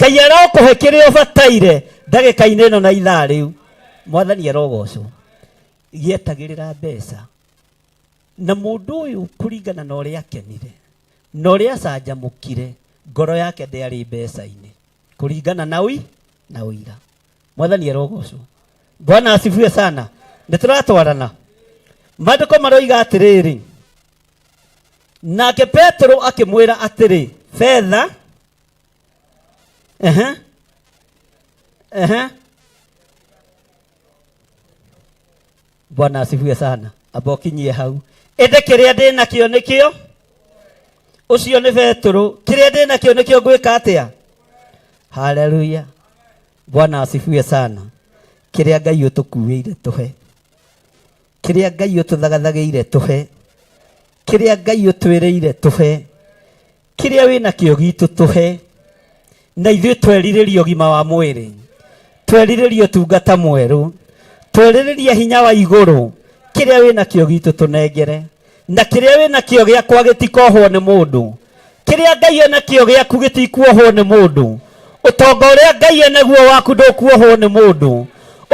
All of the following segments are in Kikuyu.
Ngai arokũhe kĩrĩa ũbataire ndagĩka-inĩ ĩno na ithaa rĩu. Mwathani arogocwo. Gĩetagĩrĩra mbeca. Na mũndũ ũyũ kũringana na ũrĩa akenire na ũrĩa acanjamũkire, ngoro yake ndĩarĩ mbeca-inĩ kũringana na ui na ũira. Mwathani arogocwo. Bwana asifiwe sana. Nĩ tũratwarana. Maandĩko maroiga atĩrĩrĩ, nake Petero akĩmwĩra atĩrĩ, betha ehe ehe. Bwana asifiwe sana. Amba ũkinyie hau. Ĩndĩ kĩrĩa ndĩ nakĩo nĩkĩo, ũcio nĩ Petero, kĩrĩa ndĩ nakĩo nĩkĩo ngwĩka atĩa? Haleluya. Bwana asifiwe sana. Kĩrĩa Ngai ũtũkuĩire tũhe, kĩrĩa Ngai ũtũthagathagĩire tũhe, kĩrĩa Ngai ũtwĩrĩire tũhe, kĩrĩa wĩ nakĩo gitũ tũhe, na ithuĩ twerirĩrie ũgima wa mwĩrĩ, twerirĩrie ũtungata mwerũ, twerirĩrie hinya wa igũrũ, kĩrĩa wĩ nakĩo gitũ tũnengere, na kĩrĩa wĩ nakĩo gĩakwa gĩtikohwo nĩ mũndũ, kĩrĩa Ngai enakĩo gĩaku gĩtikuohwo nĩ mũndũ, ũtonga ũrĩa Ngai enaguo waku ndũkuohwo nĩ mũndũ,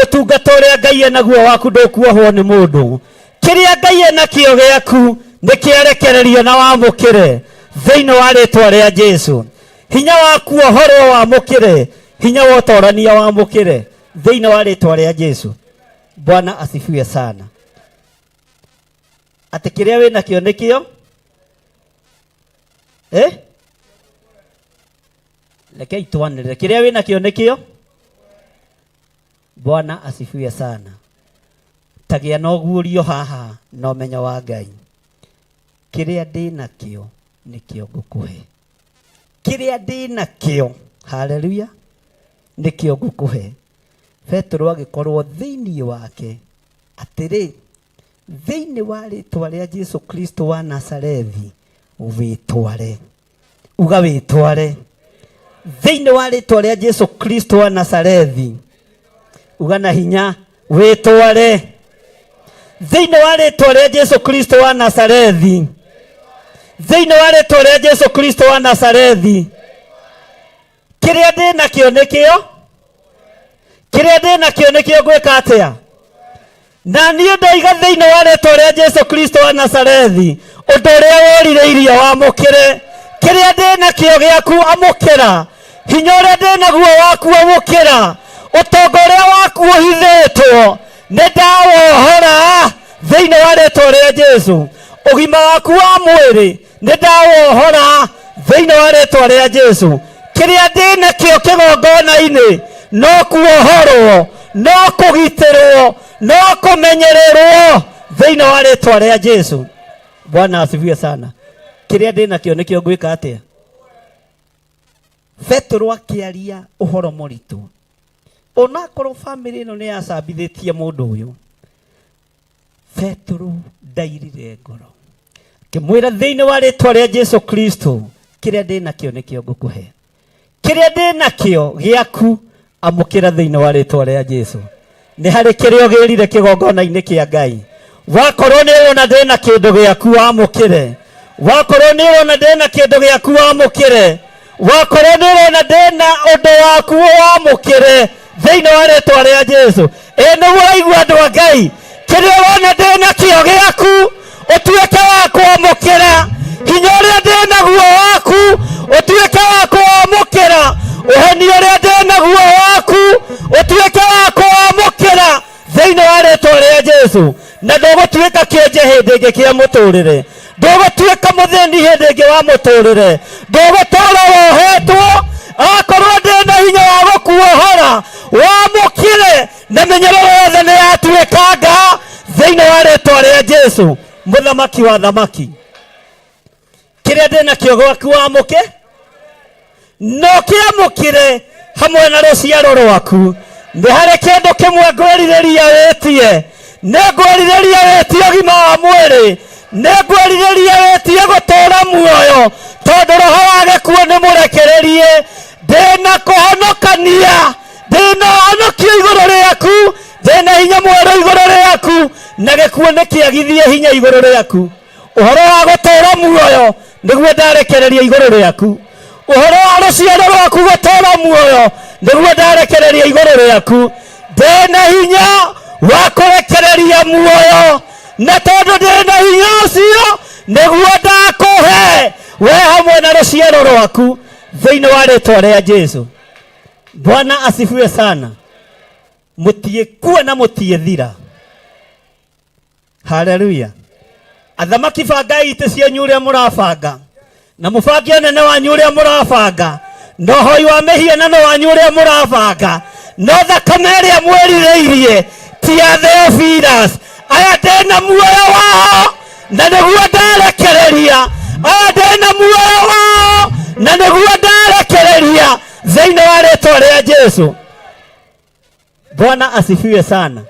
ũtungata ũrĩa Ngai enaguo waku ndũkuohwo nĩ mũndũ, kĩrĩa Ngai enakĩo gĩaku nĩ kĩarekererio na wamũkĩre thĩinĩ wa rĩtwa rĩa Jesu. Hinya wa kuohorwo wamũkĩre, hinya wa ũtorania wamũkĩre thĩinĩ wa rĩtwa rĩa Jesu. Bwana asifiwe sana. Atĩ kĩrĩa wĩ nakĩo nĩkĩo eh? Rekei twanĩrĩre kĩrĩa wĩ nakĩo nĩkĩo. Bwana asifiwe sana. Tagĩa na ũguũrio haha na ũmenyo wa Ngai. Kĩrĩa ndĩ nakĩo nĩkĩo ngũkũhe. Kĩrĩa ndĩ nakĩo, haleluya, nĩkĩo ngũkũhe. Petero agĩkorwo thĩinĩ wake atĩrĩ, thĩinĩ wa rĩtwa rĩa Jesu Kristo wa Nazarethi, wĩtware. Uga wĩtware. Thĩinĩ wa rĩtwa rĩa Jesu Kristo wa Nazarethi, uga na hinya, wĩtware. Thĩinĩ wa rĩtwa rĩa Jesu Kristo wa Nazarethi, thĩinĩ wa rĩtwa rĩa Jesu Kristo wa Nazarethi, kĩrĩa ndĩ nakĩo nĩkĩo, kĩrĩa ndĩ nakĩo nĩkĩo ngwĩka atĩa? Na niĩ ndoiga thĩinĩ wa rĩtwa rĩa Jesu Kristo wa Nazarethi, ũndũ ũrĩa worirĩirio wamũkĩre, kĩrĩa ndĩ nakĩo gĩaku amũkĩra, hinya ũrĩa ndĩ naguo waku amũkĩra, ũtonga ũrĩa waku ũhithĩtwo nĩ ndawohora thĩinĩ wa rĩtwa rĩa Jesu, ũgima waku wa mwĩrĩ nĩ ndawohora thĩinĩ wa rĩtwa rĩa Jesu. Kĩrĩa ndĩ nakĩo kĩgongona-inĩ no kuohorwo, no kũgitĩrwo, no kũmenyererwo thĩinĩ wa rĩtwa rĩa Jesu. Bwana asifiwe sana. Kĩrĩa ndĩ nakĩo nĩkĩo ngwĩka atĩa? Petero akĩaria ũhoro mũritũ, onakorwo famĩlĩ ĩno nĩ yacambithĩtie mũndũ ũyũ, Petero ndairire ngoro, akĩmwĩra thĩinĩ wa rĩtwa rĩa Jesu Kristo, kĩrĩa ndĩ nakĩo nĩkĩo ngũkũhe, kĩrĩa ndĩ nakĩo gĩaku amũkĩra thĩinĩ wa rĩtwa rĩa Jesu. Nĩ harĩ kĩrĩa ũgĩrire kĩgongona-inĩ kĩa Ngai. Wakorwo nĩ ũrona ndĩ na kĩndũ gĩaku wamũkĩre, wakorwo nĩ ũrona ndĩ na kĩndũ gĩaku wamũkĩre, wakorwo nĩ ũrona ndĩ na ũndũ waku wamũkĩre thĩinĩ wa rĩtwa rĩa Jesu. Ĩ nĩguo ũraigua andũ a Ngai, kĩrĩa wona ndĩ nakĩo gĩaku ũtuĩke wa kwamũkĩra, hinya ũrĩa ndĩ naguo waku ũtuĩke wa kwamũkĩra, ũhoni ũrĩa ndĩ naguo waku ũtuĩke wa kwamũkĩra thĩinĩ wa rĩtwa rĩa Jesu. Na ndũgũtuĩka kĩonje hĩndĩ ĩngĩ kĩa mũtũrĩre, ndũgũtuĩka mũthĩni hĩndĩ ĩngĩ wa mũtũrĩre, ndũgũtũra wohetwo. Akorwo ndĩ na hinya wa gũkuohora, wamũkĩre na mĩnyororo yothe nĩ yatuĩkanga thĩinĩ wa rĩtwa rĩa Jesu, mũthamaki wa thamaki. Kĩrĩa ndĩ nakĩo gwaku wamũke, no kĩamũkĩre hamwe na rũciaro rwaku. Nĩ harĩ kĩndũ kĩmwe ngwerirĩria wĩtie, nĩ ngwerirĩria wĩtie ũgima wa mwĩrĩ, nĩ ngwerirĩria wĩtie gũtũũra muoyo, tondũ roho wa gĩkuũ nĩ mũrekererie. Ndĩna kũhonokania, ndĩna ũhonokio igũrũ rĩaku, ndĩna hinya mwerũ igũrũ rĩaku, na gĩkuũ nĩ kĩagithie hinya igũrũ rĩaku. Ũhoro wa gũtũũra muoyo nĩguo ndarekereria igũrũ rĩaku. Ũhoro wa rũciaro rwaku gũtũũra muoyo nĩguo ndarekereria igũrũ rĩaku. Ndĩna hinya wa kũrekereria muoyo, na tondũ ndĩna hinya ũcio nĩguo ndakũhe we hamwe na rũciaro rwaku thĩinĩ wa rĩtwa rĩa Jesu. Bwana asifiwe sana. Mũtiĩkua na mũtiĩthira. Haleluya. Athamaki, bangai itĩ cianyu ũrĩa mũrabanga, na mũbange ũnene wanyu ũrĩa mũrabanga, na ũhoi wa mĩhianano wanyu ũrĩa mũrabanga, no thakame ĩrĩa mwĩrirĩirie ti ya Theophilus. Aya ndĩna muoyo wao na nĩguo ndarekereria. Aya ndĩna muoyo wao na nĩguo ndarekereria thĩinĩ wa rĩtwa rĩa Jesu. Bwana asifiwe sana.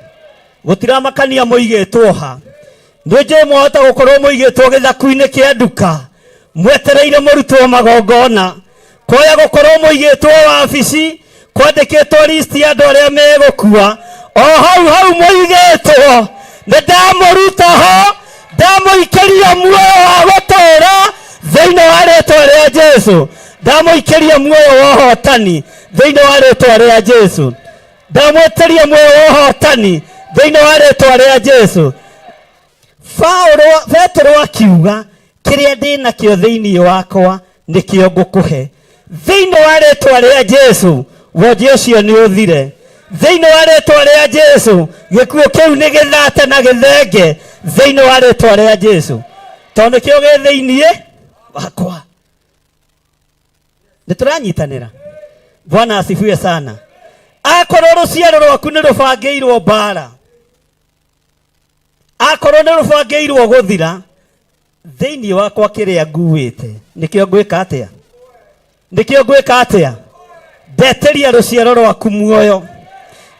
Gũtiramakania mũigĩtwo ha, nĩ njũĩ mwahota gũkorwo mũigĩtwo gĩthaku-inĩ kĩa nduka mwetereire mũrutwo magongona, kwaya gũkorwo mũigĩtwo wabici kwandĩkĩtwo list ya andũ arĩa megũkua. O hau hau mũigĩtwo, nĩ ndamũruta ho, ndamũikĩria muoyo wa gũtũũra thĩinĩ wa rĩtwa rĩa Jesu, ndamũikĩria muoyo wa ũhotani thĩinĩ wa rĩtwa rĩa Jesu, ndamwĩtĩria muoyo wa ũhotani thĩinĩ wa rĩtwa rĩa Jesu. Paulo Petero akiuga, kĩrĩa ndĩ nakĩo thĩinĩ wakwa nĩkĩo ngũkũhe. Thĩinĩ wa rĩtwa rĩa Jesu, wonje ũcio nĩ ũthire. Thĩinĩ wa rĩtwa rĩa Jesu, gĩkuũ kĩu nĩ gĩthate na gĩthenge thĩinĩ wa rĩtwa rĩa Jesu, tondũ nĩkĩo gĩ thĩinĩ wakwa. Nĩ tũranyitanĩra. Bwana asifiwe sana. Akorwo rũciaro rwaku nĩ rũbangĩirwo mbara, akorwo nĩ rũbangĩirwo gũthira, thĩinĩ wakwa kĩrĩa nguĩte nĩkĩo ngwĩka atĩa? Nĩkĩo ngwĩka atĩa? Ndetĩria rũciaro rwaku muoyo,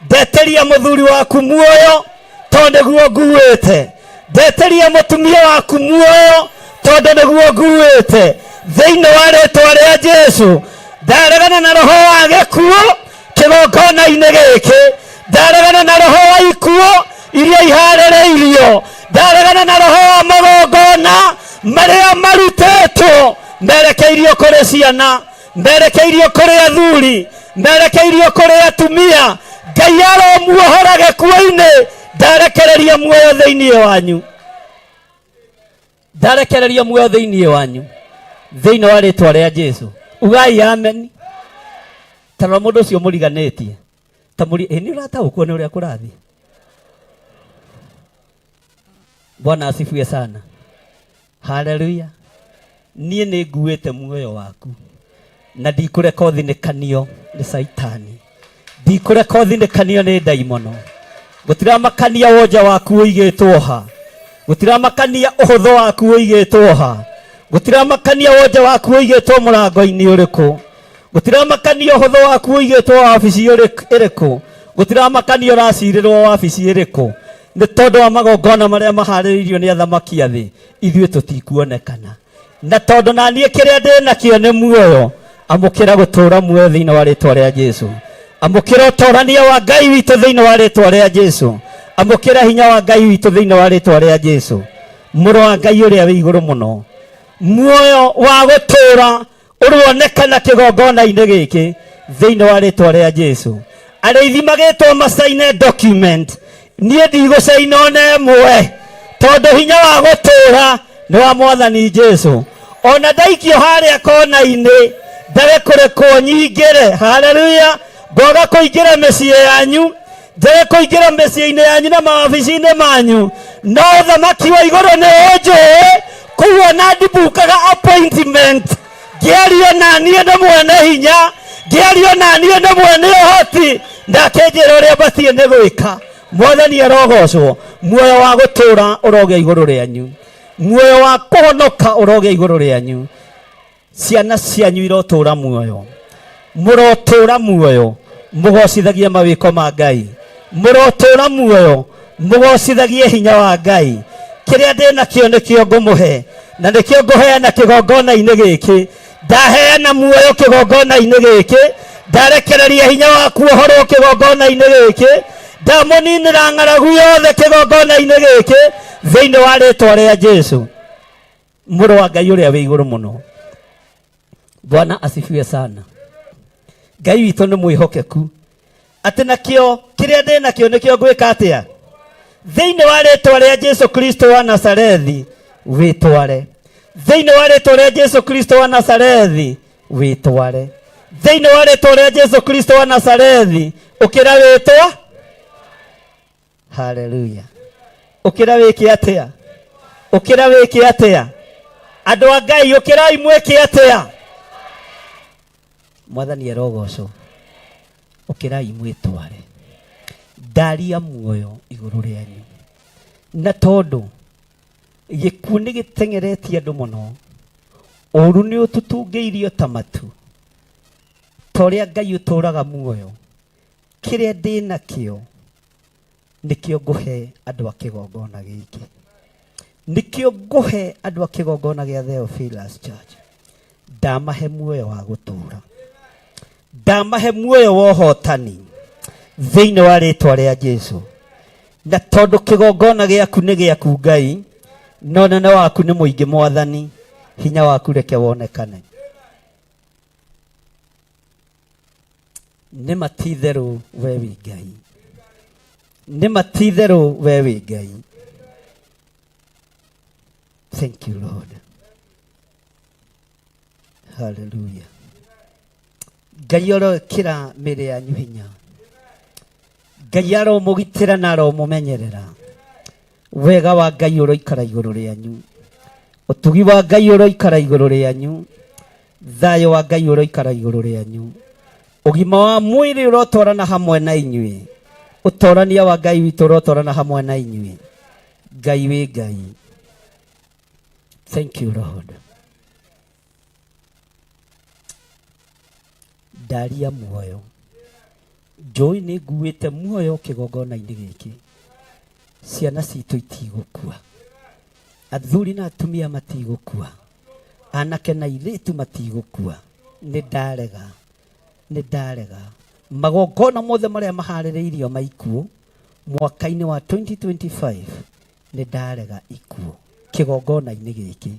ndetĩria mũthuri waku muoyo tondũ nĩguo nguĩte, ndetĩria mũtumia waku muoyo tondũ nĩguo nguĩte. Thĩinĩ wa rĩtwa rĩa Jesu, ndaregana na roho wa gĩkuũ kĩgongona-inĩ gĩkĩ, ndaregana na roho wa ikuũ iria iharĩrĩirio, ndaregana na roho wa magongona marĩa marutĩtwo merekeirio kũrĩ ciana, merekeirio kũrĩ athuri, merekeirio kũrĩ atumia. Ngai aromuohora gĩkuũ-inĩ, ndarekereria muoyo thĩinĩ wanyu, ndarekereria muoyo thĩinĩ wanyu thĩinĩ wa rĩtwa rĩa Jesu. Ugai amen. Tarora mũndũ ũcio mũriganĩtie, ta mũri ĩ nĩ ũrataũkwo nĩ ũrĩa kũrathiĩ. Bwana asifiwe sana. Haleluya. Niĩ nĩ nguĩte muoyo waku na ndikũreka ũthinĩkanio nĩ Caitani, ndikũreka ũthinĩkanio nĩ ndaimono. Gũtiramakania wonja waku ũigĩtwo ha, gũtiramakania ũhũthũ waku ũigĩtwo ha, gũtiramakania wonja waku ũigĩtwo mũrango-inĩ ũrĩkũ, gũtiramakania ũhũthũ waku ũigĩtwo wabici ĩrĩkũ, gũtiramakania ũracirĩrwo wabici ĩrĩkũ. Nĩ tondũ wa magongona marĩa maharĩrĩirio nĩ athamaki a thĩ, ithuĩ tũtikuonekana. Na tondũ na niĩ kĩrĩa ndĩ nakĩo nĩ muoyo, amũkĩra gũtũũra muoyo thĩinĩ wa rĩtwa rĩa Jesu. Amũkĩra ũtorania wa Ngai witũ thĩinĩ wa rĩtwa rĩa Jesu. Amũkĩra hinya wa Ngai witũ thĩinĩ wa rĩtwa rĩa Jesu, mũrũ wa Ngai ũrĩa wĩ igũrũ mũno. Muoyo wa gũtũũra ũronekana kĩgongona-inĩ gĩkĩ thĩinĩ wa rĩtwa rĩa Jesu. Arĩithi magĩtwo macaine document, niĩ ndigũcaina ona ĩmwe, tondũ hinya wa gũtũũra nĩ wa Mwathani Jesu. Ona ndaikio harĩa kona-inĩ ndage kũrekwo nyingĩre, haleluya, ngoga kũingĩra mĩciĩ yanyu, njage kũingĩra mĩciĩ-inĩ yanyu na mawabici-inĩ manyu, no ũthamaki wa igũrũ nĩ ũnjũĩ. Kũu ona ndimbukaga appointment, ngĩario na niĩ nĩ mwene hinya, ngĩario na niĩ nĩ mwene ũhoti, ndakĩnjĩra ũrĩa batiĩ nĩ gwĩka. Mwathani arogocwo. Muoyo wa gũtũũra ũrogĩa igũrũ rĩanyu, muoyo wa kũhonoka ũrogĩa igũrũ rĩanyu. Ciana cianyu irotũũra muoyo, mũrotũũra muoyo mũgocithagie mawĩko ma Ngai, mũrotũũra muoyo mũgocithagie hinya wa Ngai. Kĩrĩa ndĩ nakĩo nĩkĩo ngũmũhe, na nĩkĩo ngũheana kĩgongona-inĩ gĩkĩ. Ndaheana muoyo kĩgongona-inĩ gĩkĩ, ndarekereria hinya wa kuohorwo kĩgongona-inĩ gĩkĩ, ndamũninĩra ng'aragu yothe kĩgongona-inĩ gĩkĩ thĩinĩ wa rĩtwa rĩa Jesu, mũrũ wa Ngai ũrĩa wĩ igũrũ mũno. Bwana asifiwe sana. Ngai witũ nĩ mwĩhokeku atĩ nakĩo kĩrĩa ndĩ nakĩo nĩkĩo ngwĩka atĩa thĩinĩ wa rĩtwa rĩa Jesu Kristo wa Nazarethi wĩtware, thĩinĩ wa rĩtwa rĩa Jesu Kristo wa Nazarethi wĩtware, thĩinĩ wa rĩtwa rĩa Jesu Kristo wa Nazarethi ũkĩra wĩtwa. Haleluya. Ũkĩra wĩke atĩa? Ũkĩra wĩke atĩa? Andũ a Ngai, ũkĩrai mwĩke atĩa? Mwathani arogocwo. Ũkĩrai mwĩtware. Ndaria muoyo igũrũ rĩanyu. Na tondũ gĩkuũ nĩ gĩteng'eretie andũ mũno, ũũru nĩ ũtũtungĩirio ta matu, ta ũrĩa Ngai ũtũũraga muoyo, kĩrĩa ndĩ nakĩo nĩkĩo ngũhe andũ a kĩgongona gĩkĩ, nĩkĩo ngũhe andũ a kĩgongona gĩa Theophilus Church. Ndamahe muoyo wa gũtũũra, ndamahe muoyo wa ũhotani thĩinĩ wa rĩtwa rĩa Jesu. Na tondũ kĩgongona gĩaku nĩ gĩaku Ngai, na ũnene waku nĩ mũingĩ Mwathani, hinya waku reke wonekane. Nĩ ma ti-itherũ we wĩ Ngai, nĩ ma ti-itherũ we wĩ Ngai. Thank you Lord. Hallelujah. Ngai arokĩra mĩĩrĩ yanyu hinya, Ngai aromũgitĩra na aromũmenyerera. Wega wa Ngai ũroikara igũrũ rĩanyu, ũtugi wa Ngai ũroikara igũrũ rĩanyu, thayũ wa Ngai ũroikara igũrũ rĩanyu, ũgima wa mwĩrĩ ũrotwarana hamwe na inyuĩ, ũtorania wa Ngai witũ ũrotwarana hamwe na inyuĩ. Ngai wĩ Ngai. Thank you Lord. Ndaria muoyo, njũĩ nĩ nguĩte muoyo kĩgongona-inĩ gĩkĩ. Ciana citũ itigũkua, athuri na atumia matigũkua, anake na airĩtu matigũkua. Nĩ ndarega, nĩ ndarega magongona mothe marĩa maharĩrĩirio ma ikuũ mwaka-inĩ wa 2025. Nĩ ndarega ikuũ kĩgongona-inĩ gĩkĩ,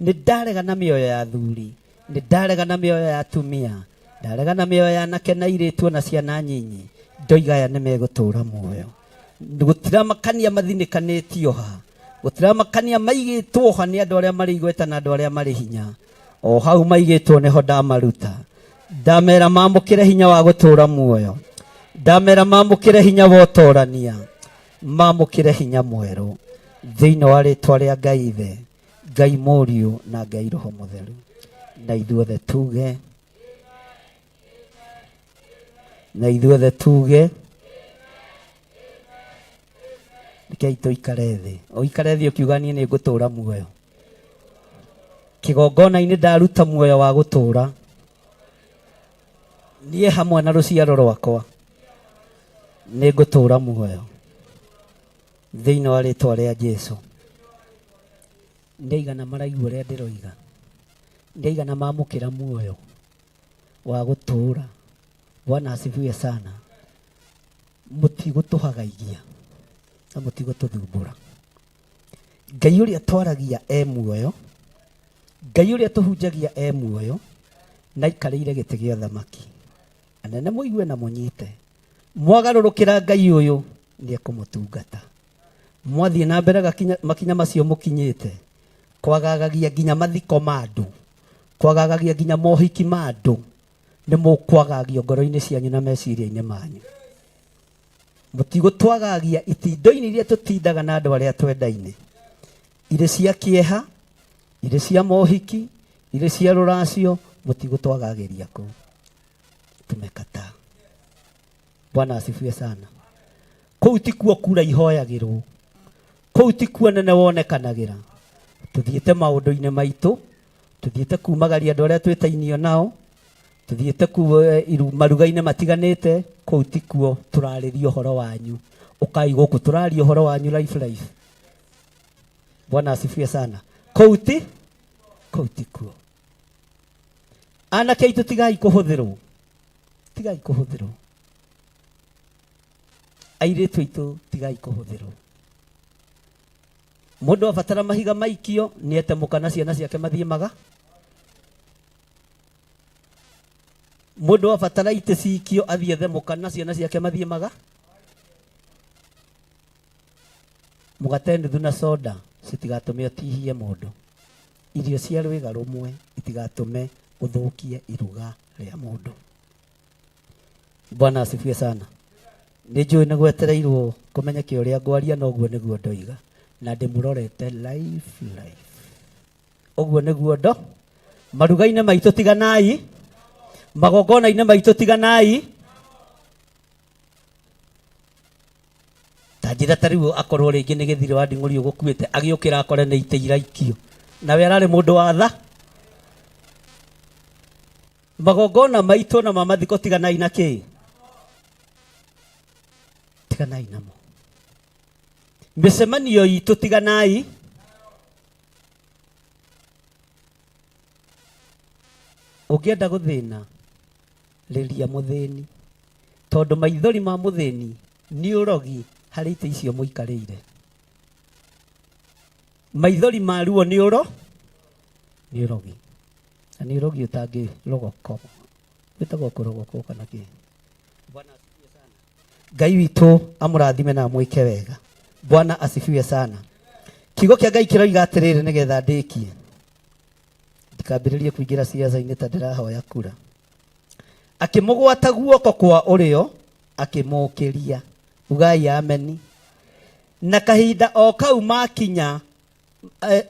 nĩ ndarega na mĩoyo ya athuri, nĩ ndarega na mĩoyo ya atumia, ndarega na mĩoyo ya anake na airĩtu ona ciana nyinyi. Ndoiga aya nĩ megũtũũra muoyo. Gũtiramakania mathinĩkanĩtio ha, gũtiramakania maigĩtwo ha nĩ andũ arĩa marĩ igweta na andũ arĩa marĩ hinya. O hau maigĩtwo nĩho ndamaruta, ndamera mamũkĩre hinya wa gũtũũra muoyo, ndamera mamũkĩre hinya wa ũtorania, mamũkĩre hinya mwerũ thĩinĩ wa rĩtwa rĩa Ngai Ithe, Ngai Mũriũ na Ngai Roho Mũtheru. Na ithuothe tuge, na ithuothe tuge, rekei tũikare thĩ. Ũikare thĩ ũkiuga niĩ nĩ ngũtũũra muoyo. Kĩgongona-inĩ ndaruta muoyo wa gũtũũra, niĩ hamwe na rũciaro rwakwa nĩ ngũtũũra muoyo thĩinĩ wa rĩtwa rĩa Jesu. Nĩ aigana maraigua ũrĩa ndĩroiga? Nĩ aigana mamũkĩra muoyo wa gũtũũra? Bwana asifiwe sana. Mũtigũtũhagaigia na mũtigũtũthumbũra. Ngai ũrĩa twaragia e muoyo, Ngai ũrĩa tũhunjagia e muoyo, na aikarĩire gĩtĩ gĩa ũthamaki. Anene mũigue na mũnyite, mwagarũrũkĩra Ngai ũyũ nĩ ekũmũtungata. Mwathiĩ na mbere gakinya, makinya macio mũkinyĩte, kwagagagia nginya mathiko ma andũ, kwagagagia nginya mohiki ma andũ, nĩ mũkwagagio ngoro-inĩ cianyu na meciria-inĩ manyu. Mũtigũtwagagia itindo-inĩ iria tũtindaga na andũ arĩa twendaine, irĩ cia kĩeha, irĩ cia mohiki, irĩ cia rũracio, mũtigũtwagagĩria kũu. Tumekataa. Bwana asifiwe sana. Kũu tikuo kura ihoyagĩrwo, kũu tikuo nene wonekanagĩra. Tũthiĩte maũndũ-inĩ maitũ, tũthiĩte kumagaria andũ arĩa twĩtainio nao, tũthiĩte maruga-inĩ matiganĩte, kũu tikuo tũrarĩria ũhoro wanyu. Ũkai gũkũ tũraria ũhoro wanyu life life. Bwana asifiwe sana. Kũu ti, kũu tikuo. Anake aitũ tigai kũhũthĩrwo, tigai kũhũthĩrwo. Airĩtu aitũ tigai kũhũthĩrwo. Mũndũ abatara mahiga maikio nĩ ete mũka na ciana ciake mathiĩ maga. Mũndũ abatara itĩ cikio athiĩ ethe mũka na ciana ciake mathiĩ maga mũgate nuthu na soda citigatũme ũtihie mũndũ. Irio cia rwĩga rũmwe itigatũme ũthũkie iruga rĩa mũndũ. Bwana asifiwe sana. Nĩ njũĩ nĩ gwetereirwo kũmenyeke ũrĩa ngwaria na ũguo nĩguo ndoiga na ndĩmũrorete live live. Ũguo nĩguo ndo maruga-inĩ maitũ tiganai, magongona-inĩ maitũ tiganai. Ta njĩra ta rĩu akorwo rĩngĩ nĩ gĩthirĩ wa nding'ũri ũgũkuĩte agĩũkĩra akore nĩ itĩ iraikio nawe ararĩ mũndũ wa tha. Magongona maitũ na ma mathiko tiganai na kĩ? Tiganai namo. Mĩcemanio itũ tiganai. Ũngĩenda gũthĩna, rĩria mũthĩni, tondũ maithori ma mũthĩni nĩ ũrogi harĩ itĩ icio mũikarĩire. Maithori ma ruo nĩ ũro nĩ ũrogi, na nĩ ũrogi ũtangĩrogoko, wĩtagwo kũrogokwo kana kĩ? Bwana asifiwe sana. Ngai witũ amũrathime na amwĩke wega. Bwana asifiwe sana. Kiugo kĩa Ngai kĩroiga atĩrĩrĩ nĩgetha ndĩkie, ndikambĩrĩrie kũingĩra ciaca-inĩ ta ndĩrahoya kura. Akĩmũgwata guoko kwa ũrĩo akĩmũũkĩria. Ugai ameni. Na kahinda o kau makinya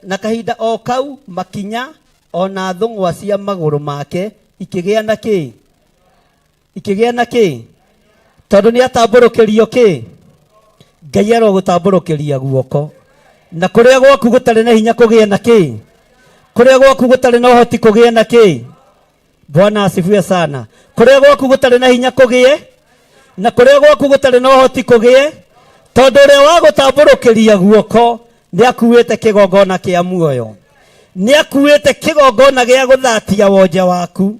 na kahinda o kau makinya ona thũng'wa cia magũrũ make ikĩgĩa na kĩ? Ikĩgĩa na kĩ? Tondũ nĩ atambũrũkĩrio kĩ? Ngai arogũtambũrũkĩria guoko. Na kũrĩa gwaku gũtarĩ na hinya kũgĩe na kĩ? Kũrĩa gwaku gũtarĩ na ũhoti kũgĩe na kĩ? Bwana asifiwe sana. Kũrĩa gwaku gũtarĩ na hinya kũgĩe na kũrĩa gwaku gũtarĩ na ũhoti kũgĩe, tondũ ũrĩa wa gũtambũrũkĩria guoko nĩ akuĩte kĩgongona kĩa muoyo, nĩ akuĩte kĩgongona gĩa gũthatia wonje waku,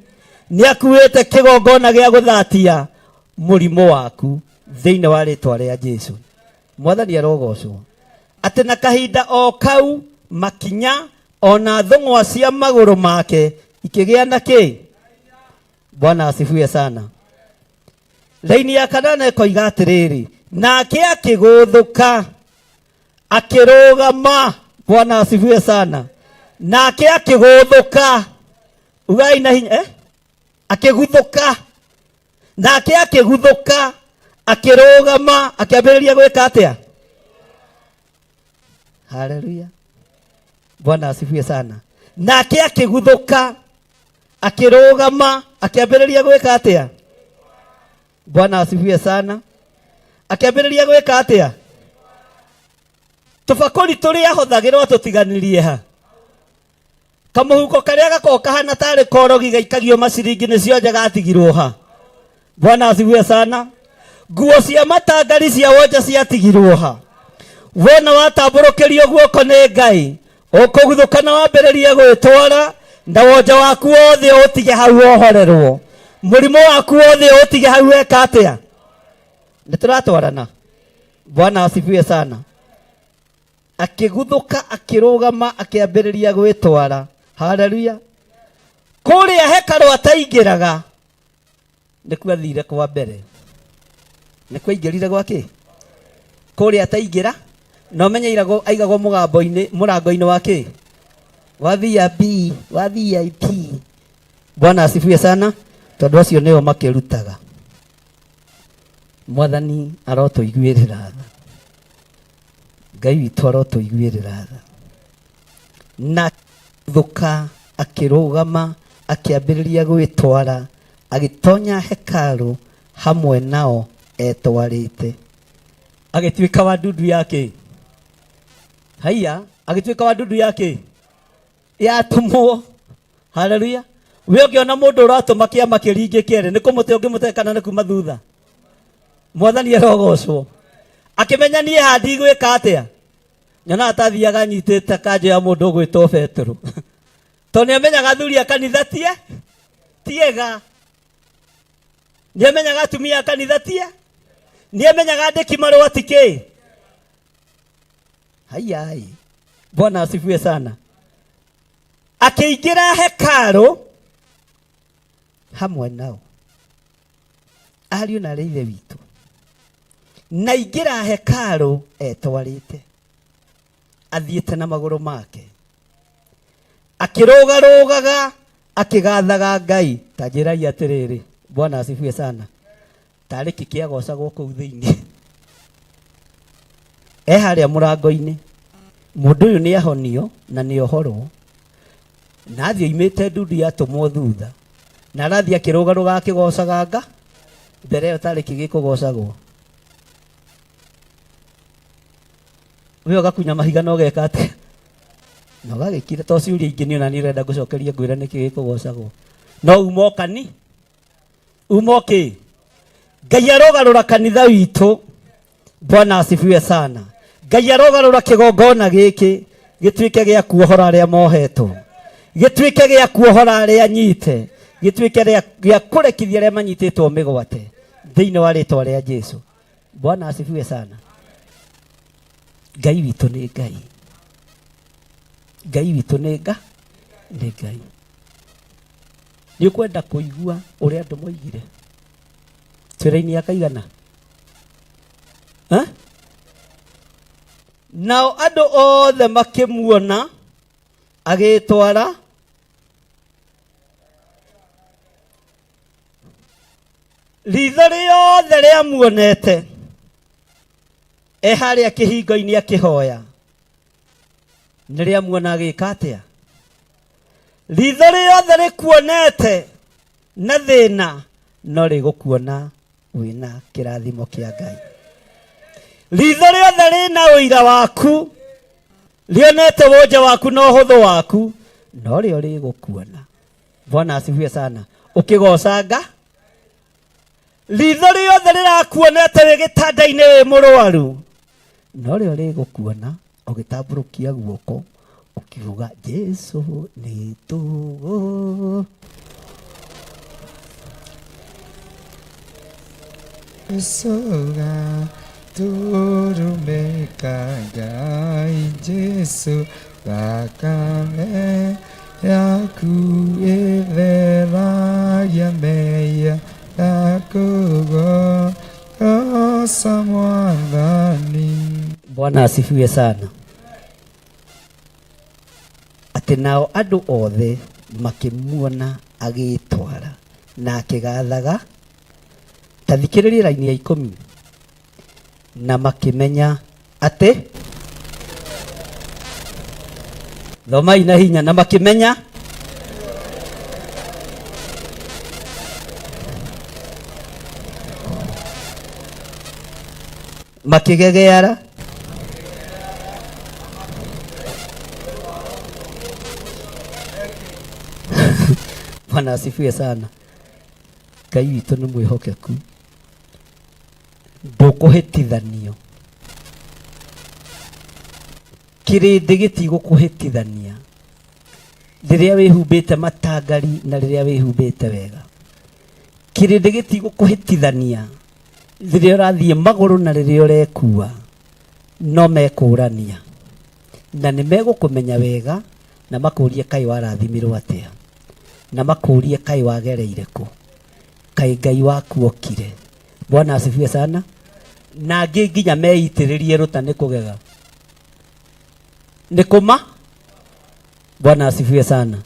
nĩ akuĩte kĩgongona gĩa gũthatia mũrimũ waku thĩinĩ wa rĩtwa rĩa Jesu. Mwathani arogocwo. Atĩ na kahinda o kau makinya ona thũng'wa cia magũrũ make ikĩgĩa na kĩ? Bwana asifiwe sana. Raini ya kanana ĩkoiga atĩrĩrĩ, nake akĩgũthũka akĩrũgama. Bwana asifiwe sana. Nake akĩgũthũka, ugai na hinya, eh? Akĩguthũka, nake akĩguthũka akĩrũgama akĩambĩrĩria gwĩka atĩa? Haleluya, Bwana asifiwe sana. Nake akĩguthũka akĩrũgama akĩambĩrĩria gwĩka atĩa? Bwana asifiwe sana. Akĩambĩrĩria gwĩka atĩa? Tũbakũri tũrĩa ahũthagĩrwo atũtiganirie ha? Kamũhuko karĩa gakoragwo kahana tarĩ korogi gaikagio maciringi nĩ cionje gatigirwo ha? Bwana asifiwe sana. Nguo cia matangari cia wonje ciatigirwo ha? Wona watambũrũkĩrio guoko nĩ Ngai, ũkũguthũka na wambĩrĩrie gwĩtwara, na wonje waku wothe ũtige hau wohorerwo, mũrimũ waku wothe ũtige hau weka atĩa? Nĩ tũratwarana? Bwana asifiwe sana. Akĩguthũka akĩrũgama akĩambĩrĩria gwĩtwara. Haleluya. Kũrĩa hekarũ ataingĩraga nĩkuo athire kwa mbere, nĩkuo aingĩrire gwa kĩ? Kũrĩa ataingĩra, na ũmenye aigagwo mũgambo-inĩ, mũrango-inĩ wa kĩ? Wa VIP, wa VIP. Bwana asifiwe sana, tondũ acio nĩo makĩrutaga. Mwathani arotũiguĩrĩra tha. Ngai witũ arotũiguĩrĩra tha. Na thũka akĩrũgama akĩambĩrĩria gwĩtwara, agĩtonya hekarũ hamwe nao etwarĩte. Agĩtuĩka wa ndundu ya kĩ? Haiya, agĩtuĩka wa ndundu ya kĩ? Yatũmwo. Haleluya. We ũngĩona mũndũ ũratũma kĩama kĩringĩke rĩ, nĩ kũmũte ũngĩmũte kana nĩ kuma thutha? Mwathani arogocwo. Akĩmenya niĩ haha ndigwĩka atĩa? Nyonaga ta athiaga anyitĩte kanjũ ya mũndũ ũgwĩtwo Petero. Tondũ nĩ amenyaga athuri a kanitha tie tiega. Nĩ amenyaga atumia a kanitha tie. Nĩ amenyaga andĩki marũa ti kĩ. Haiyai. Bwana asifiwe sana. Akĩingĩra hekarũ hamwe nao. Ariũ na arĩ ithe witũ, na ingĩra hekarũ etwarĩte, athiĩte na magũrũ make, akĩrũgarũgaga akĩgathaga Ngai. Ta njĩrai atĩrĩrĩ, Bwana asifiwe sana, tarĩ kĩ kĩagocagwo kũu thĩinĩ? E harĩa mũrango-inĩ, mũndũ ũyũ nĩ ahonio na nĩ ohorwo, na athiĩ oimĩte ndundu yatũmwo thutha, na arathiĩ akĩrũgarũga akĩgocaga nga mbere ĩyo tarĩ kĩ gĩkũgocagwo? We ũgakunya mahiga na ũgeka atĩa na ũgagĩkira? To ciũria ingĩ niĩ ona niĩ ũrenda ngũcokerie ngwĩre nĩkĩ gĩkũgocagwo. No uma ũkani uma ũkĩ Ngai arogarũra kanitha witũ. Bwana asifiwe sana. Ngai arogarũra kĩgongona gĩkĩ gĩtuĩke gĩa kuohora arĩa mohetwo, gĩtuĩke gĩa kuohora arĩa nyite, gĩtuĩke gĩa kũrekithia arĩa manyitĩtwo mĩgwate thĩinĩ wa rĩtwa rĩa Jesu. Bwana asifiwe sana. Ngai witũ nĩ Ngai. Ngai witũ nĩ nga nĩ Ngai. Nĩ ũkwenda kũigua ũrĩa andũ moigire twĩra-inĩ ya kaigana? Eh? Nao andũ othe makĩmuona agĩtwara ritho rĩothe rĩamuonete e harĩa kĩhingo-inĩ akĩhoya, nĩ rĩamuona agĩka atĩa? Ritho rĩothe rĩkuonete na thĩna no rĩgũkuona wĩna kĩrathimo kĩa Ngai. Ritho rĩothe rĩna ũira waku, rĩonete wonje waku na ũhũthũ waku, no rĩo rĩgũkuona. Bwana asifiwe sana. Ũkĩgocanga ritho rĩothe rĩrakuonete wĩ gĩtanda-inĩ wĩ mũrwaru, no rĩo rĩgũkuona ũgĩtambũrũkia guoko ũkiuga Jesu nĩ tũgũ. Jesu gaturumeka Ngai, Jesu thakame yaku ĩtheragia mehia, ndakũgooca Mwathani. Bwana asifiwe sana. Atĩ nao andũ othe makĩmuona agĩĩtwara na akĩgathaga. Ta thikĩrĩria raini ya 10. Na makĩmenya atĩ, thomai na hinya, na makĩmenya makĩgegeara. Bwana asifiwe sana. Ngai witũ nĩ mwĩhokeku, ndũkũhĩtithanio, kĩrĩndĩ gĩtigũkũhĩtithania rĩrĩa wĩhumbĩte matangari na rĩrĩa wĩhumbĩte wega. Kĩrĩndĩ gĩtigũkũhĩtithania rĩrĩa ũrathiĩ magũrũ na rĩrĩa ũrekua, no mekũrania na nĩ megũkũmenya wega na makũrie kaĩ warathimirwo atĩa, na makũrie kaĩ wagereire kũ, kaĩ Ngai waku okire. Bwana asifiwe sana. Na angĩ nginya meitĩrĩrie rũta nĩ kũgega nĩ kũma. Bwana asifiwe sana.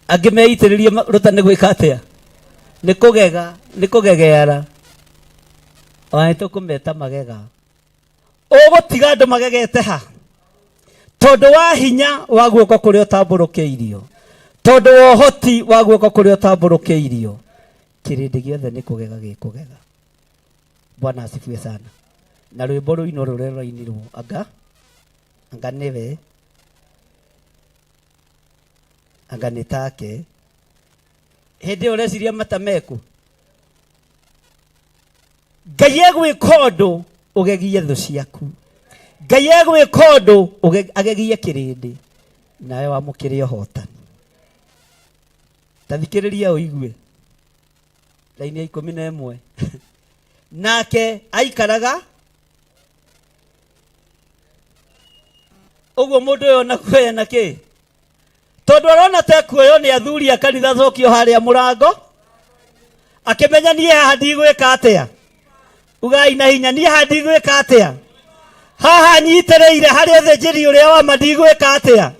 Angĩ meitĩrĩrie rũta nĩ gwĩka atĩa? Nĩ kũgega, nĩ kũgegeara. Ona nĩ tũkũmeta magega. Ũgũtiga andũ magegete ha? Tondũ wa hinya wa guoko kũrĩa ũtambũrũkĩirio, tondũ wa ũhoti wa guoko kũrĩa ũtambũrũkĩirio, kĩrĩndĩ gĩothe nĩ kũgega gĩkũgega. Bwana asifiwe sana. Na rwĩmbo rũinwo rũrĩa rũrainirwo, anga anga nĩwe, anga nĩ take. Hĩndĩ ĩyo ũreciria mata meku? Ngai egwĩka ũndũ ũgegie thũ ciaku. Ngai egwĩka ũndũ agegie kĩrĩndĩ, nawe wamũkĩre ũhotani. Ta thikĩrĩria ũigue raini ya 11. Nake aikaraga ũguo mũndũ ũyũ ona kuoya na kĩ, tondũ arona ta ekuoywo nĩ athuri a kanitha, acokio harĩa mũrango. Akĩmenya niĩ haha ndigwĩka atĩa. Ugai na hinya, niĩ haha ndigwĩka atĩa. Haha nyitĩrĩire harĩ ũthĩnjĩri ũrĩa wa ma ndigwĩka atĩa.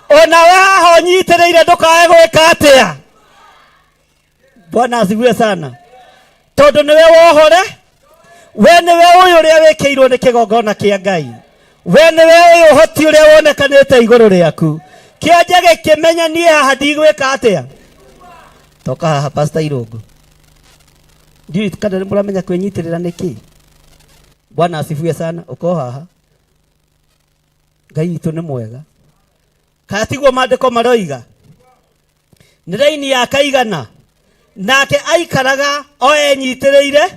Onawe haha ũnyitĩrĩire ndũkae gwĩka atĩa. Bwana asifiwe sana. Tondũ nĩwe wohore, we nĩwe ũyũ ũrĩa wĩkĩirwo nĩ kĩgongona kĩa Ngai, we nĩwe ũyũ ũhoti ũrĩa wonekanĩte igũrũ rĩaku. Kĩonje gĩkĩmenya niĩ haha ndigwĩka atĩa. Toka haha Pastor Irũngũ, ndiũĩ kana nĩ mũramenya kwĩnyitĩrĩra nĩ kĩ. Bwana asifiwe sana. Ũko haha, Ngai witũ nĩ mwega. Kana tiguo maandĩko maroiga? Nĩ raini ya kaigana, nake aikaraga o enyitĩrĩire.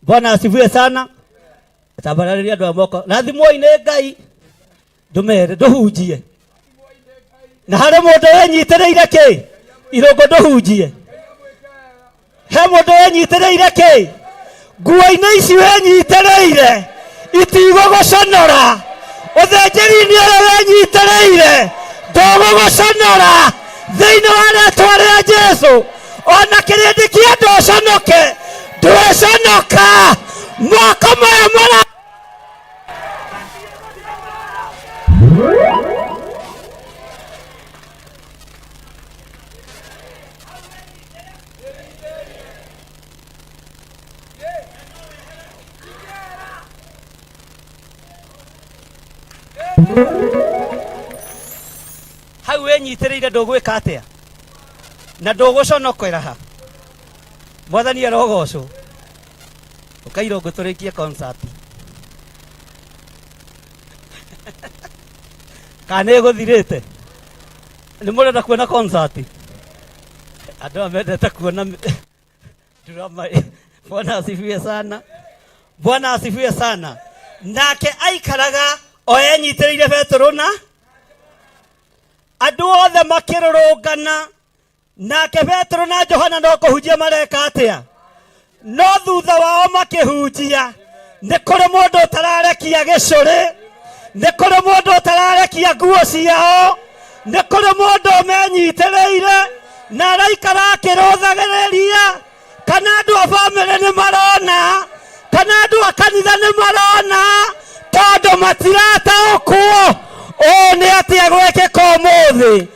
Bwana asifiwe sana. Tambararĩria andũ a moko, rathimwoi nĩ Ngai, ndũmere ndũhunjie. Na harĩ mũndũ wenyitĩrĩire kĩ irũngũ, ndũhunjie. He mũndũ wenyitĩrĩire kĩ nguo-inĩ ici wenyitĩrĩire itigũgũconora, ũthĩnjĩri-inĩ ũrĩa wenyitĩrĩire ndũgũgũconora thĩinĩ wa rĩtwa rĩa Jesu. Ona kĩrĩndĩ kĩa andũ ũconoke, ndwĩconoka moko maya mara Hau wĩnyitĩrĩire ndũgwĩka atĩa na ndũgũconokera ha. Mwathani arogocwo. Ũkairwo ngũtũrĩkie concert kana nĩ ĩgũthirĩte. Nĩ mũrenda kuona concert? Andũ aya mendete kuona drama. Bwana asifiwe sana. Bwana asifiwe sana. Nake aikaraga o enyitĩrĩire Petero, na andũ othe makĩrũrũngana, nake Petero na Johana no kũhunjia mareka atĩa? No thutha wao makĩhunjia, nĩ kũrĩ mũndũ ũtararekia gĩcũrĩ, nĩ kũrĩ mũndũ ũtararekia nguo ciao, nĩ kũrĩ mũndũ ũmenyitĩrĩire na araikara akĩrũthagĩrĩria. Kana andũ a bamĩrĩ nĩ marona, kana andũ a kanitha nĩ marona, tondũ matirataũkwo ũũ nĩ atĩa gwekĩka ũmũthĩ.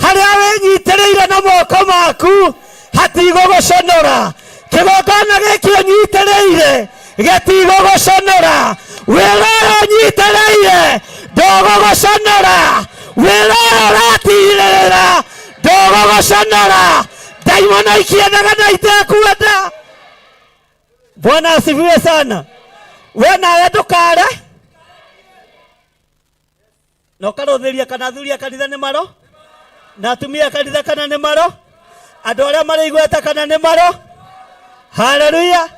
Harĩa wĩnyitĩrĩire na moko maku hatigũgũconora. Kĩgongona gĩkĩ ũnyitĩrĩire gĩtigũgũconora. Wĩra ũyũ ũnyitĩrĩire ndũgũgũconora. Wĩra ũyũ ũratirĩrĩra ndũgũgũconora. Ndaimono ikiendaga na itekuenda. Bwana asifiwe sana. We nawe ndũkare na ũkarũthĩria kana athuri a kanitha nĩ maro, na atumia a kanitha kana nĩ maro, andũ arĩa marĩ igweta kana nĩ maro. Haleluya,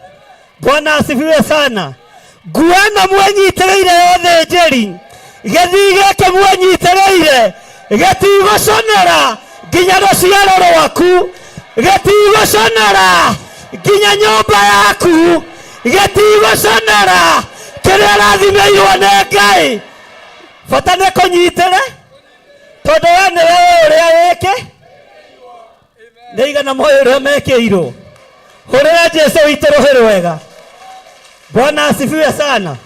Bwana asifiwe sana. Nguo ĩno mwenyitĩrĩire ya ũthĩnjĩri, gĩthii gĩkĩ mwenyitĩrĩire gĩtigũconora nginya rũciaro rwaku, gĩtigũconora nginya nyũmba yaku, gĩtigũconora kĩrĩa ũrathimĩirwo nĩ Ngai. Bata nĩ kũnyitĩre, tondũ we nĩwe ũrĩa wĩkĩ nĩ igana moyo ũrĩa mekĩirwo. Hũrĩra Jesu witũ rũhĩ rwega. Bwana asifiwe sana.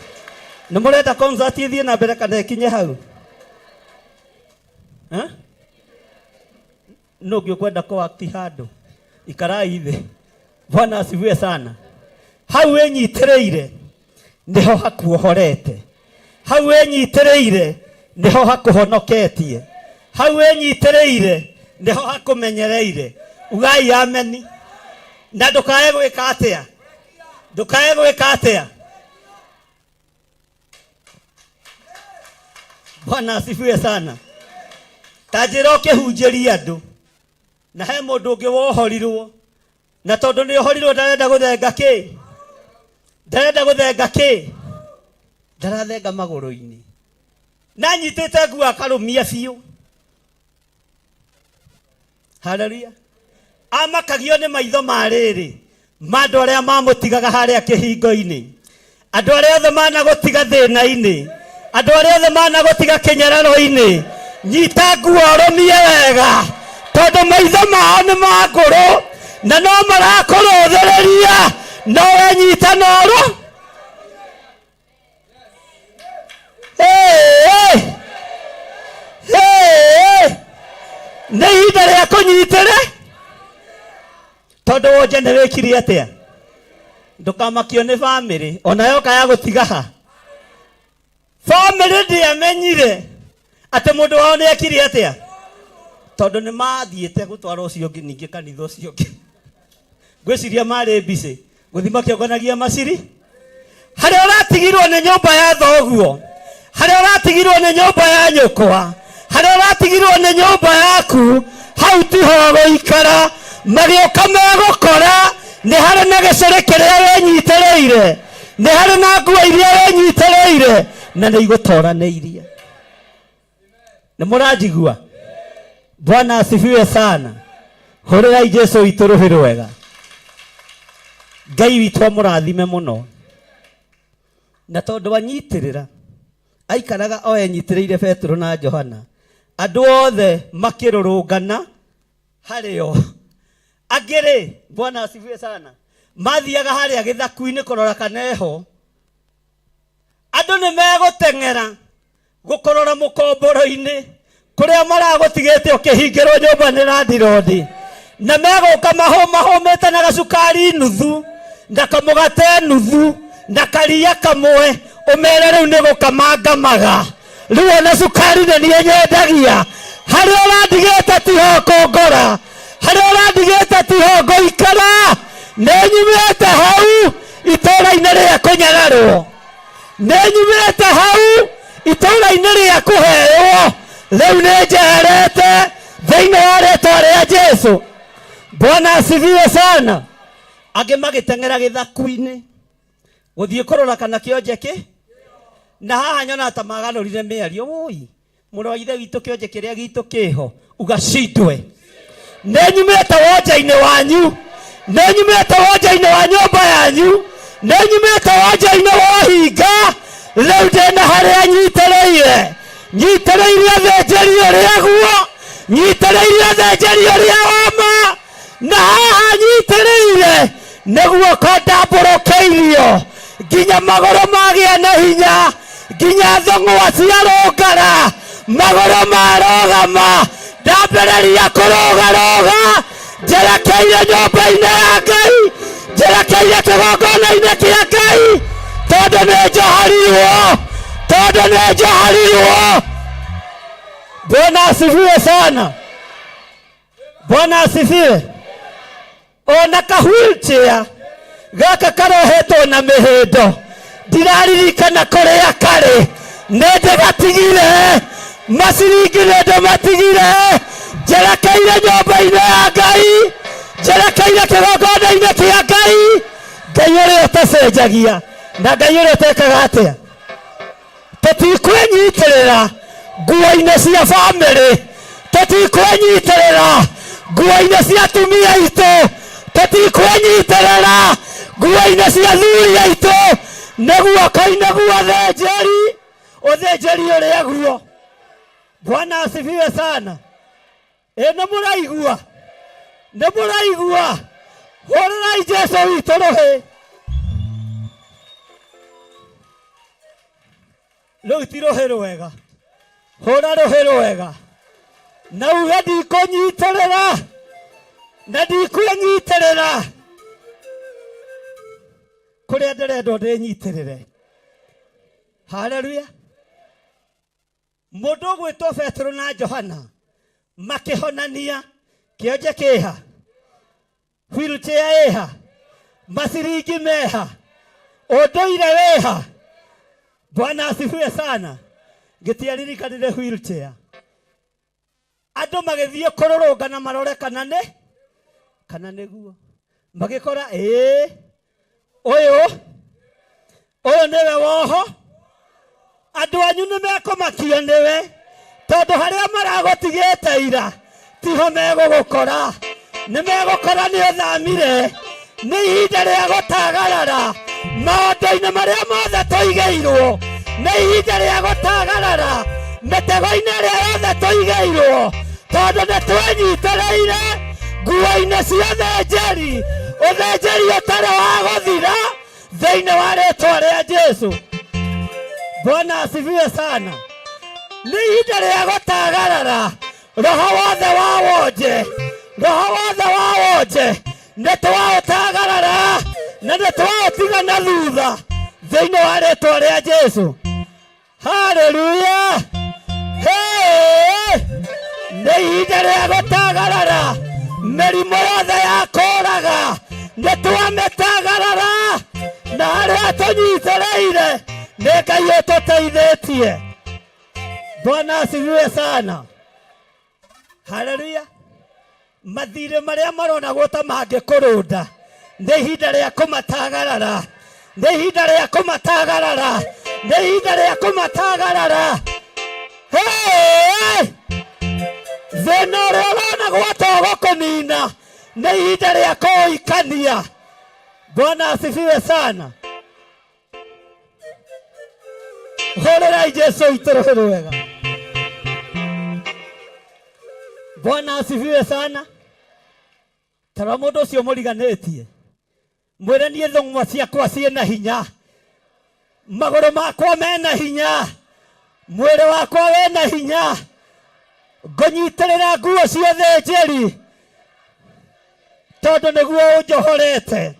Nĩ mũrenda concert ĩthiĩ na mbere kana ĩkinye hau? Eh? Nũ ũngĩ ũkwenda kũ act handũ? Ikarai thĩ. Bwana asifiwe sana. Hau wĩnyitĩrĩire nĩho hakuohorete, hau wĩnyitĩrĩire nĩho hakũhonoketie, hau wĩnyitĩrĩire nĩho hakũmenyereire. Ugai ameni. Na ndũkae gwĩka atĩa? Ndũkae gwĩka atĩa? Bwana asifiwe sana. Ta njĩra ũkĩhunjĩria andũ, na he mũndũ ũngĩ wohorirwo, na tondũ nĩ ohorirwo ndarenda gũthenga kĩ, ndarenda gũthenga kĩ, ndarathenga magũrũ-inĩ, na anyitĩte nguo akarũmia biũ. Haleluya. Amakagio nĩ maitho ma rĩrĩ ma andũ arĩa mamũtigaga harĩa kĩhingo-inĩ, andũ arĩa othe managũtiga thĩna-inĩ, andũ arĩa othe managũtiga kĩnyararo-inĩ. Nyita nguo ũrũmie wega. Tondũ maitho mao nĩ ma ngũrũ na no marakũrũthĩrĩria, no wenyita noro. Hey, hey, nĩ ihinda rĩa kũnyitĩre tondũ wonje nĩ wĩkire atĩa. Ndũkamakio nĩ bamĩrĩ ona yoka ya gũtiga ha. Bamĩrĩ ndĩamenyire atĩ mũndũ wao nĩ ekire atĩa, tondũ nĩ mathiĩte gũtwara ũcio ũngĩ ningĩ kanitha ũcio ũngĩ. Ngwĩciria marĩ mbicĩ gũthiĩ makĩonganagia maciri. Harĩa ũratigirwo nĩ nyũmba ya thoguo, harĩa ũratigirwo nĩ nyũmba ya nyũkwa, harĩa ũratigirwo nĩ nyũmba yaku, hau tiho gũikara. Magĩũka megũkora nĩ harĩ na gĩcũrĩ kĩrĩa wenyitĩrĩire, nĩ harĩ na nguo iria wenyitĩrĩire, na nĩ igũtoranĩirie. Nĩ mũranjigua? Bwana asifiwe sana. Hũrĩrai Jesu witũ rũhĩ rwega. Ngai witũ amũrathime mũno. Na tondũ anyitĩrĩra aikaraga o enyitĩrĩire Petero na Johana, andũ othe makĩrũrũngana harĩo. Angĩ rĩ, Bwana asifiwe sana, mathiaga harĩa gĩthaku-inĩ kũrora kana eho. Andũ nĩ megũteng'era gũkũrora mũkomboro-inĩ kũrĩa maragũtigĩte ũkĩhingĩrwo nyũmba nĩ landirondi, na megũka mahũmahũmĩte na gacukari nuthu na kamũgate nuthu na karia kamwe, ũmere rĩu nĩ gũkama ngamaga, rĩu ona cukari nĩ niĩ nyendagia. Harĩa ũrandigĩte tiho kũngora, harĩa ũrandigĩte tiho ngũikara. Nĩ nyumĩte hau itũũra-inĩ rĩa kũnyararwo, nĩ nyumĩte hau itũũra-inĩ rĩa kũheywo, rĩu nĩ njeherete thĩinĩ wa rĩtwa rĩa Jesu. Bwana asifiwe sana. Angĩ magĩteng'era gĩthaku-inĩ gũthiĩ kũrora kana kĩonje kĩ na haha. Nyona ta magarũrire mĩario, ũi mũrũ wa ithe witũ, kĩonje kĩrĩa gitũ kĩho ugacindwe. Nĩ nyumĩte wonje-inĩ wanyu, nĩ nyumĩte wonje-inĩ wa nyũmba yanyu, nĩ nyumĩte wonje-inĩ wa ũhinga. Rĩu ndĩna harĩa nyitĩrĩire, nyitĩrĩire ũthĩnjĩri ũrĩa guo, nyitĩrĩire ũthĩnjĩri ũrĩa wama, na haha nyitĩrĩire nĩ guoko ndambũrũkĩirio nginya magũrũ magĩa na hinya, nginya thũng'wa ciarũngara, magũrũ marũgama, ndambĩrĩria kũrũgarũga njerekeire nyũmba-inĩ ya Ngai, njerekeire kĩgongona-inĩ kĩa Ngai, tondũ nĩ njohorirwo, tondũ nĩ njohorirwo. Bwana asifiwe sana. Bwana asifiwe. Ona ka wheelchair gaka karohetwo na mĩhĩndo, ndiraririkana kũrĩa karĩ, nĩ ndĩgatigire. Maciringi nĩ ndĩmatigire, njerekeire nyũmba-inĩ ya Ngai, njerekeire kĩgongona-inĩ kĩa Ngai, Ngai ũrĩa ũtacenjagia na Ngai ũrĩa ũtekaga atĩa. Tũtikwĩnyitĩrĩra nguo-inĩ cia bamĩrĩ, tũtikwĩnyitĩrĩra nguo-inĩ cia atumia aitũ, tũtikwĩnyitĩrĩra nguo-inĩ cia athuri aitũ. Nĩ guoko-inĩ guothĩnjĩri, ũthĩnjĩri ũrĩa guo. Bwana asifiwe sana. Ĩ nĩ mũraigua? Nĩ mũraigua? Hũrĩrai Jesu witũ rũhĩ. Rũu ti rũhĩ rwega. Hũra rũhĩ rwega na uge ndikũnyitĩrĩra na ndikwĩnyitĩrĩra kũrĩa ndĩrendwo ndĩnyitĩrĩre. Haleluya. Mũndũ ũgwĩtwo Petero na Johana makĩhonania kĩonje kĩha, wheelchair ĩha, maciringi meha, ũndũire wĩha. Bwana asifiwe sana. Gĩtiaririkanire wheelchair. Andũ magĩthiĩ kũrũrũngana marore kana nĩ kana nĩguo, magĩkora ĩĩ, ũyũ ũyũ nĩwe woho. Andũ anyu nĩ mekũmakio nĩwe, tondũ harĩa maragũtigĩte ira tiho megũgũkora. Nĩ megũkora nĩ ũthamire. Nĩ ihinda rĩa gũtagarara maũndũ-inĩ marĩa mothe tũigĩirwo, nĩ ihinda rĩa gũtagarara mĩtego-inĩ ĩrĩa yothe tũigĩirwo. Tondũ nĩ twenyitĩrĩire nguo-inĩ cia ũthĩnjĩri, ũthĩnjĩri ũtarĩ wa gũthira thĩinĩ wa rĩtwa rĩa Jesu. Bwana asifiwe sana. Nĩ ihinda rĩa gũtagarara roho wothe wa wonje, roho wothe wa wonje nĩ twaũtagarara na nĩ twaũtiga na thutha thĩinĩ wa rĩtwa rĩa Jesu. Haleluya! Hey! Nĩ ihinda rĩa gũtagarara mĩrimũ yothe ya kũraga nĩ twamĩtagarara na harĩa tũnyitĩrĩire nĩ Ngai ũtũteithĩtie. Bwana asifiwe sana. Haleluya. Mathirĩ marĩa maronagwo ta mangĩkũrũnda nĩ ihinda rĩa kũmatagarara, nĩ ihinda rĩa kũmatagarara, nĩ ihinda rĩa kũmatagarara. Hey! Thĩna ũrĩa ũronagwo ta ũgũkũnina nĩ ihinda rĩa kũũikania. Bwana asifiwe sana. Hũrĩrai Jesu witũ rũhĩ rwega. Bwana asifiwe sana. Tara mũndũ ũcio mũriganĩtie mwĩre niĩ thũng'wa ciakwa ciĩna hinya, magũrũ makwa mena hinya, mwĩrĩ wakwa wĩna hinya, ngũnyitĩrĩra nguo cia ũthĩnjĩri tondũ nĩguo ũnjohorete,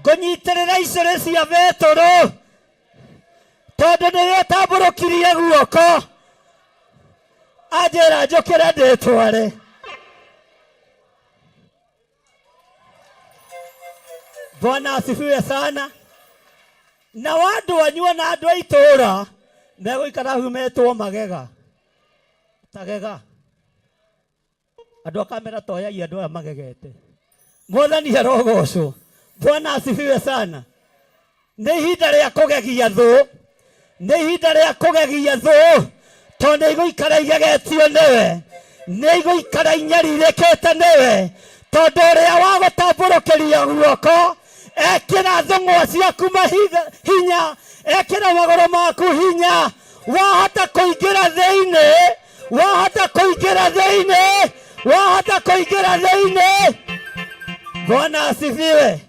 ngũnyitĩrĩra icũrĩ cia Betũrũ tondũ nĩwe ũtambũrũkirie guoko anjĩra njũkĩre ndĩtware. Bwana asifiwe sana. Na andũ anyu na andũ a itũũra megũikara humetwo magega tagega. Andũ a kamera toyai andũ aya magegete. Mwathani arogocwo. Bwana asifiwe sana. Nĩ ihinda rĩa kũgegia thũ, nĩ ihinda rĩa kũgegia thũ, tondũ nĩ igũikara igegetio nĩwe, nĩ igũikara inyarirĩkĩte nĩwe, tondũ ũrĩa wa gũtambũrũkĩria guoko ekĩra thũng'wa ciaku mahiga hinya, ekĩra magũrũ maku hinya, wahota kũingĩra thĩinĩ, wahota kũingĩra thĩinĩ, wahota kũingĩra thĩinĩ. Bwana asifiwe.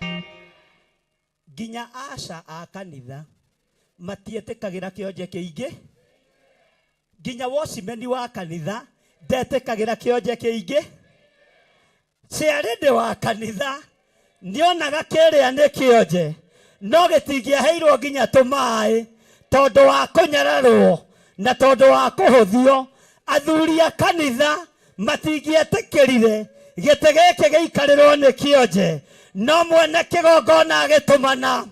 Nginya aca a kanitha matiĩtĩkagĩra kĩonje kĩingĩ, nginya watchman wa kanitha ndetĩkagĩra kĩonje kĩingĩ, chairlady wa kanitha nĩonaga kĩrĩa nĩ kĩonje no gĩtingĩaheirwo nginya tũmaĩ tondũ wa kũnyararwo na tondũ wa kũhũthio. Athuri a kanitha matingĩetĩkĩrire gĩtĩ gĩkĩ gĩikarĩrwo nĩ kĩonje, no mwene kĩgongona agĩtũmana,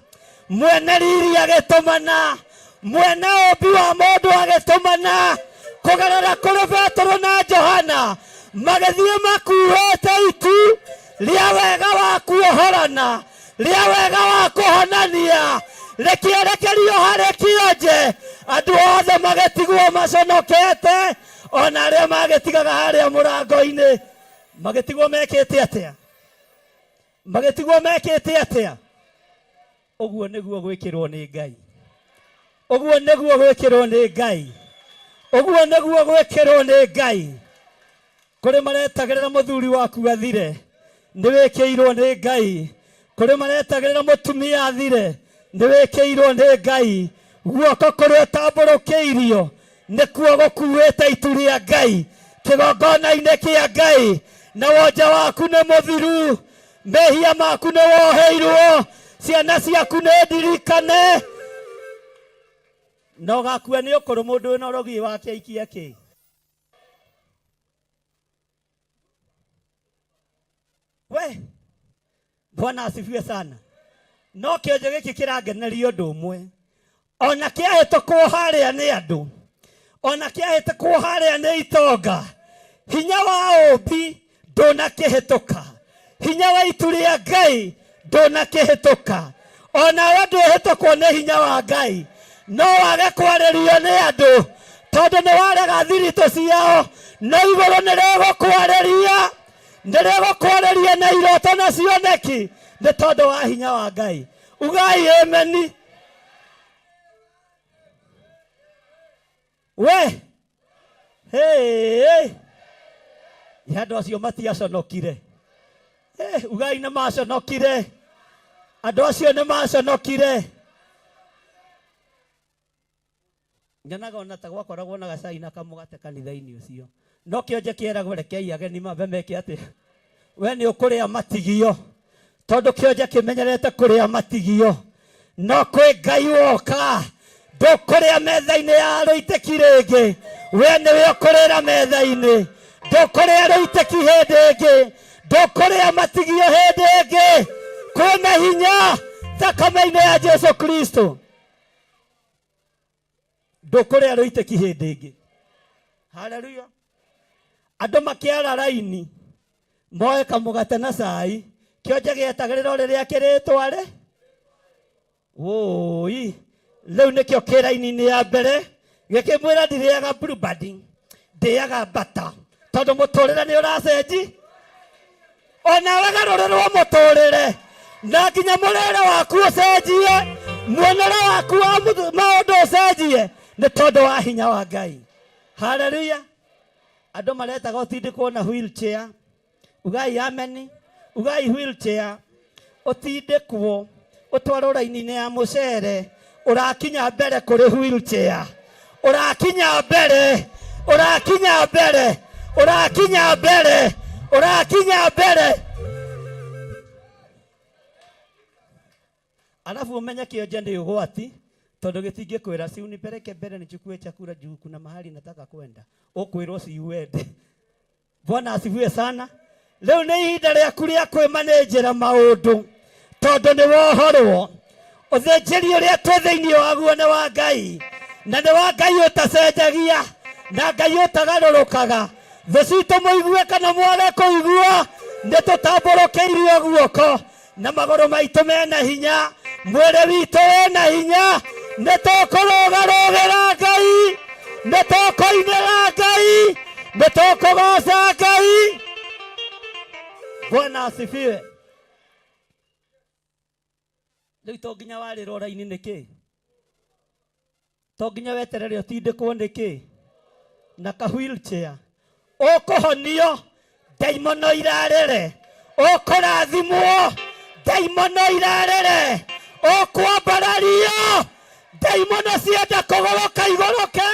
mwene riri agĩtũmana, mwene ũmbi wa mũndũ agĩtũmana kũgerera kũrĩ Petero na Johana, magĩthiĩ makuĩte itu rĩa wega wa kuohorana, rĩa wega wa kũhonania, rĩkĩerekerio harĩ kĩonje. Andũ othe magĩtigwo maconokete, ona arĩa magĩtigaga harĩa mũrango-inĩ magĩtigwo mekĩte atĩa? Magĩtigwo mekĩte atĩa? Ũguo nĩguo gwĩkĩrwo nĩ Ngai, ũguo nĩguo gwĩkĩrwo nĩ Ngai, ũguo nĩguo gwĩkĩrwo nĩ Ngai. Kũrĩ maretagĩrĩra mũthuri waku athire, nĩ wĩkĩirwo nĩ Ngai. Kũrĩ maretagĩrĩra mũtumia athire, nĩ wĩkĩirwo nĩ Ngai. Guoko kũrĩa ũtambũrũkĩirio nĩkuo gũkuĩte itu rĩa Ngai kĩgongona-inĩ kĩa Ngai, na wonje waku nĩ mũthiru, mehia maku nĩ woheirwo, ciana ciaku nĩ ndirikane, na ũgakua nĩ ũkũrũ. Mũndũ wĩna ũrogi wake aikie kĩ? We Bwana asifiwe sana. No kĩonje gĩkĩ kĩrangeneria ũndũ ũmwe, ona kĩahĩtũkwo harĩa nĩ andũ, ona kĩahĩtũkwo harĩa nĩ itonga, hinya wa ũmbi ndũnakĩhĩtũka, hinya wa itu rĩa Ngai ndũnakĩhĩtũka. Onawe ndwĩhĩtũkwo nĩ hinya wa Ngai, no wage kwarĩrio nĩ andũ tondũ nĩ warega thiritũ ciao, no igũrũ nĩ rĩgũkwarĩria, nĩ rĩgũkwarĩria na iroto na cioneki nĩ tondũ wa hinya wa Ngai. Ugai ameni. We hey, hey. Ya andũ acio matiaconokire. Eh, ugai nĩ maconokire. Andũ acio nĩ maconokire. Nyonaga ona ta gwakoragwo na gacai na kamũgate kanitha-inĩ ũcio. No kĩonje kĩeragwo rekei ageni mambe meke atĩa? We nĩ ũkũrĩa matigio. Tondũ kĩonje kĩmenyerete kũrĩa matigio. No kwĩ Ngai woka ndũkũrĩa metha-inĩ ya rũitĩki rĩngĩ. We nĩwe ũkũrĩra metha-inĩ. Ndũkũrĩa rũitĩki hĩndĩ ĩngĩ. Ndũkũrĩa matigio hĩndĩ ĩngĩ. Kwĩna hinya thakame-inĩ ya Jesu Kristo. Ndũkũrĩa rũitĩki hĩndĩ ĩngĩ. Haleluya. Andũ makĩara raini moe kamũgate na cai, kĩonje gĩetagĩrĩra rĩrĩa kĩrĩtware. Wũi, rĩu nĩkĩo kĩ raini-inĩ ya mbere gĩkĩmwĩra ndirĩaga blueband, ndĩaga mbata, tondũ mũtũrĩre nĩ ũracenji. Onawe garũrĩrwo mũtũrĩre na nginya mũrĩre waku ũcenjie, muonere waku wa maũndũ ũcenjie nĩ tondũ wa hinya wa Ngai. Haleluya. Andũ maretaga ũtindĩkwo na wheelchair. Ugai ameni. Ugai wheelchair. Ũtindĩkwo ũtwarwo raini-inĩ ya mũcere, ũrakinya mbere kũrĩ wheelchair. Ũrakinya mbere, ũrakinya mbere, ũrakinya mbere, ũrakinya mbere. Alafu umenye kĩonje nĩ ũgwati, tondũ gĩtingĩkwĩra si unipeleke mbere nichukue chakula juu kuna mahali nataka kwenda. Ũkwĩrwo si uende. Bwana asifiwe sana. Rĩu nĩ ihinda rĩaku rĩa kwĩmanĩnjĩra maũndũ tondũ nĩ wohorwo. Ũthĩnjĩri ũrĩa twĩ thĩinĩ waguo nĩ wa Ngai, na nĩ wa Ngai ũtacenjagia na Ngai ũtagarũrũkaga. Thũ citũ mũigue kana mwage kũigua, nĩ tũtambũrũkĩirio guoko na magũrũ maitũ mena hinya, mwĩrĩ witũ wĩna hinya. Nĩ tũkũrũgarũgĩra Ngai, nĩ tũkũinĩra Ngai, nĩ tũkũgoca Ngai. Bwana asifiwe. Rĩu to nginya warĩrwo raini nĩkĩ? To nginya weterere ũtindĩkwo nĩkĩ? Na ka wheelchair. Ũkũhonio ndaimono irarĩre, ũkũrathimwo ndaimono irarĩre, ũkwambarario ndaimono cienda kũgũrũka igũrũke,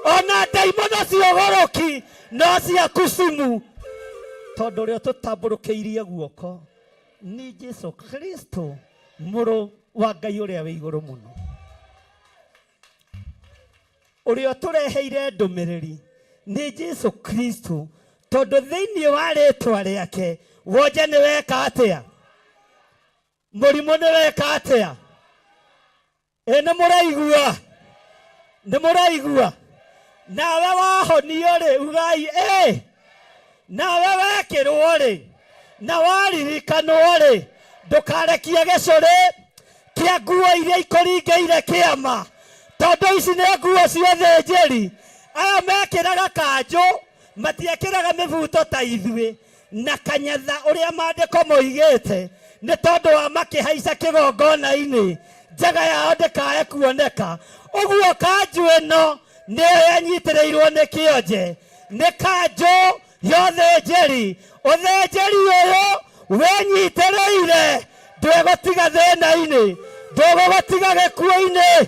ona ndaimono ciũgũrũki no ciaku cimu, tondũ ũrĩa ũtũtambũrũkĩirie guoko nĩ Jesu Kristo, mũrũ wa Ngai ũrĩa wĩ igũrũ mũno, ũrĩa ũtũreheire ndũmĩrĩri nĩ Jesu Kristo, tondũ thĩinĩ wa rĩtwa rĩake wonje nĩ weka atĩa, mũrimũ nĩ weka atĩa. Ĩ nĩ mũraigua, nĩ mũraigua. Nawe wahonio rĩ, ugai ĩ. Nawe wekĩrwo rĩ, na waririkanwo rĩ, ndũkarekie gĩcũrĩ kĩa nguo iria ikũringĩire kĩama, tondũ ici nĩ nguo cia ũthĩnjĩri. Aya mekĩraga kanjũ, matiekĩraga mĩbuto ta ithuĩ, na kanyatha ũrĩa maandĩko moigĩte, nĩ tondũ wa makĩhaica kĩgongona-inĩ, njaga yao ndĩkae kuoneka. Ũguo kanjũ ĩno nĩyo yenyitĩrĩirwo nĩ kĩonje, nĩ kanjũ ya ũthĩnjĩri. Ũthĩnjĩri ũyũ wĩnyitĩrĩire ndwĩgũtiga thĩna-inĩ, ndũgũgũtiga gĩkuũ-inĩ,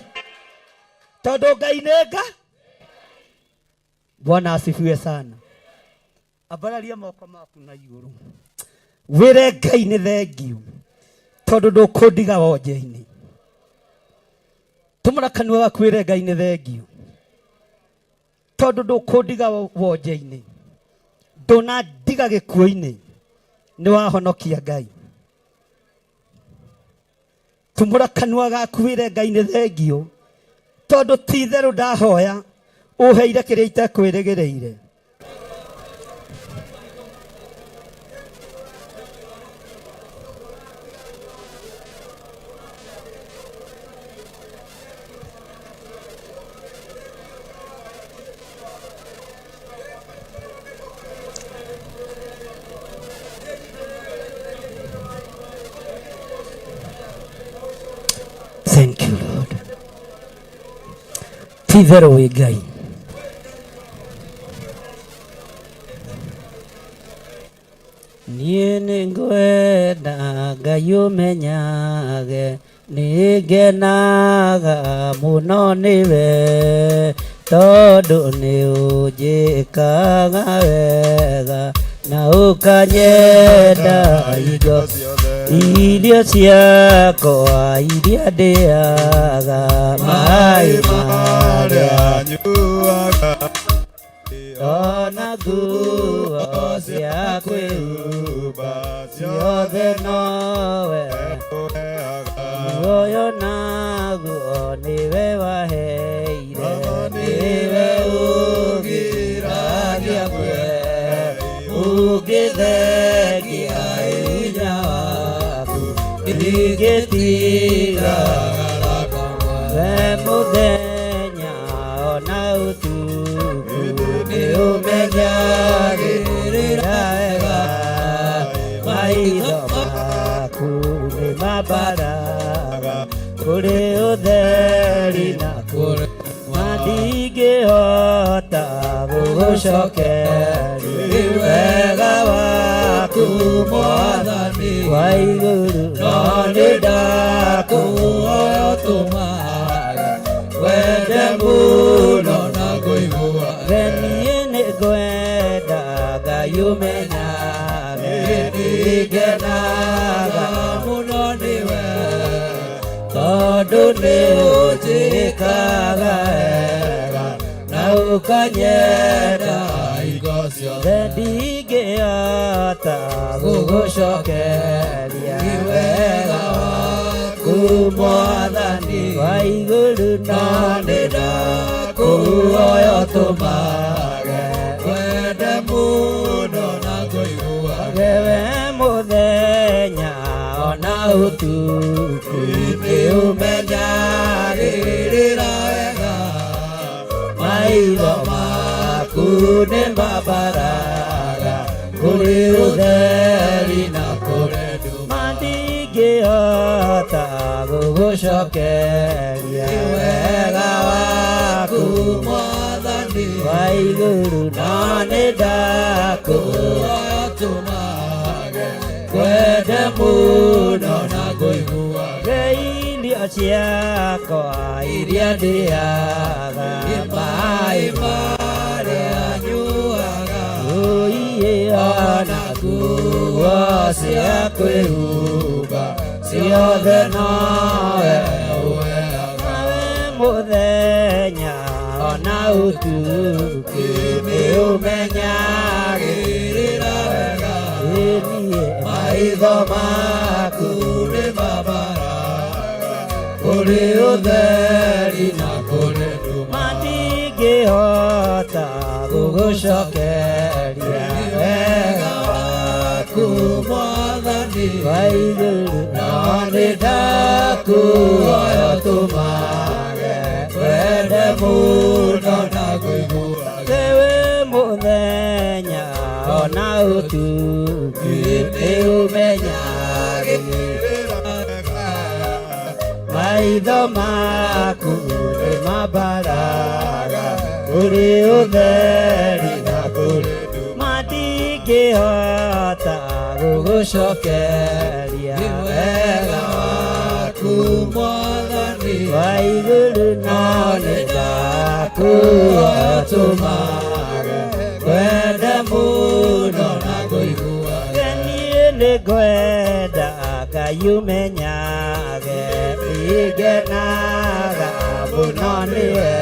tondũ Ngai nĩ nga. Bwana asifiwe sana. Ambararia moko maku na igũrũ, wĩre Ngai nĩ thengiũ tondũ ndũkũndiga wonje-inĩ. Tumũra kanua gaku wĩre Ngai nĩ thengiũ tondũ ndũkũndiga wonje-inĩ, ndũnandiga gĩkuũ-inĩ, nĩ wahonokia Ngai. Tumũra kanua gaku wĩre Ngai nĩ thengiũ tondũ ti itherũ ndahoya ũheire kĩrĩa itekwĩrĩgĩrĩire. Thank you, Lord. Ti itherũ wĩ Ngai. Ngai ũmenyage nĩ ngenaga mũno nĩwe tondũ nĩ ũnjĩkaga wega na ũkanyenda indo irio ciakwa iria ndĩaga maĩ marĩa nyuaga ona nguo cia kwĩhumba ciothe nowe muoyo naguo nĩwe waheire nĩwe ũgiragia kwe ũngĩthengia hinya waku ndingĩtiga we mũthenya ona ũtukũ nĩ ũmenyagĩrĩra wega maitho maku nĩ mambaraga kũrĩ ũtheri na kũrĩ mandingĩhota gũgũcokeria wega waku Mwathani wa igũrũ no nĩ ndakũhoya ũtũmage wende mũno na ngũigua We niĩ nĩ ngwenda Ngai ũmenyage nĩngenaga mũno nĩwe tondũ nĩ ũnjĩkaga wega na ũkanyenda hingo ciothe ndingĩhota gũgũcokeria wega waku Mwathani wa igũrũ no no nĩ ndakũhoya ũtũmage wende mũno na ngũiguage we mũthenya ona ũtukũ nĩ ũmenyagĩrĩra wega maitho maku nĩ mambaraga kũrĩ ũtheri na kũrĩ nduma ndingĩhota gũgũcokeria wega waku Mwathani wa igũrũ no nĩ ndakũhoya ũtũmage ngwende mũno na ngũiguage irio ciakwa iria ndĩaga maĩ marĩa nyuaga ũiĩ ona nguo cia kwĩhumba ciothe nowe ũheaga nawe mũthenya ona ũtukũ nĩ ũmenyagĩrĩra wega ĩniĩ maitho maku nĩ mambaraga kũrĩ ũtheri na kũrĩ nduma ndingĩhota gũgũcokeria wega waku Mwathani wa igũrũ no nĩ ndakũhoya ũtũmage wende mũno na ngũiguage wewe mũthenya ona ũtukũ nĩ ũmenyagĩrĩra wega maitho maku nĩ mambaraga kũrĩ ũtheri na kũrĩ nduma ndingĩhota gũgũcokeria wega waku Mwathani wa igũrũ no no nĩ nĩ ndakũhoya ũtũmage wende mũno na ngũiguage niĩ nĩ ngwenda Ngai ũmenyage ngenaga mũno nĩwe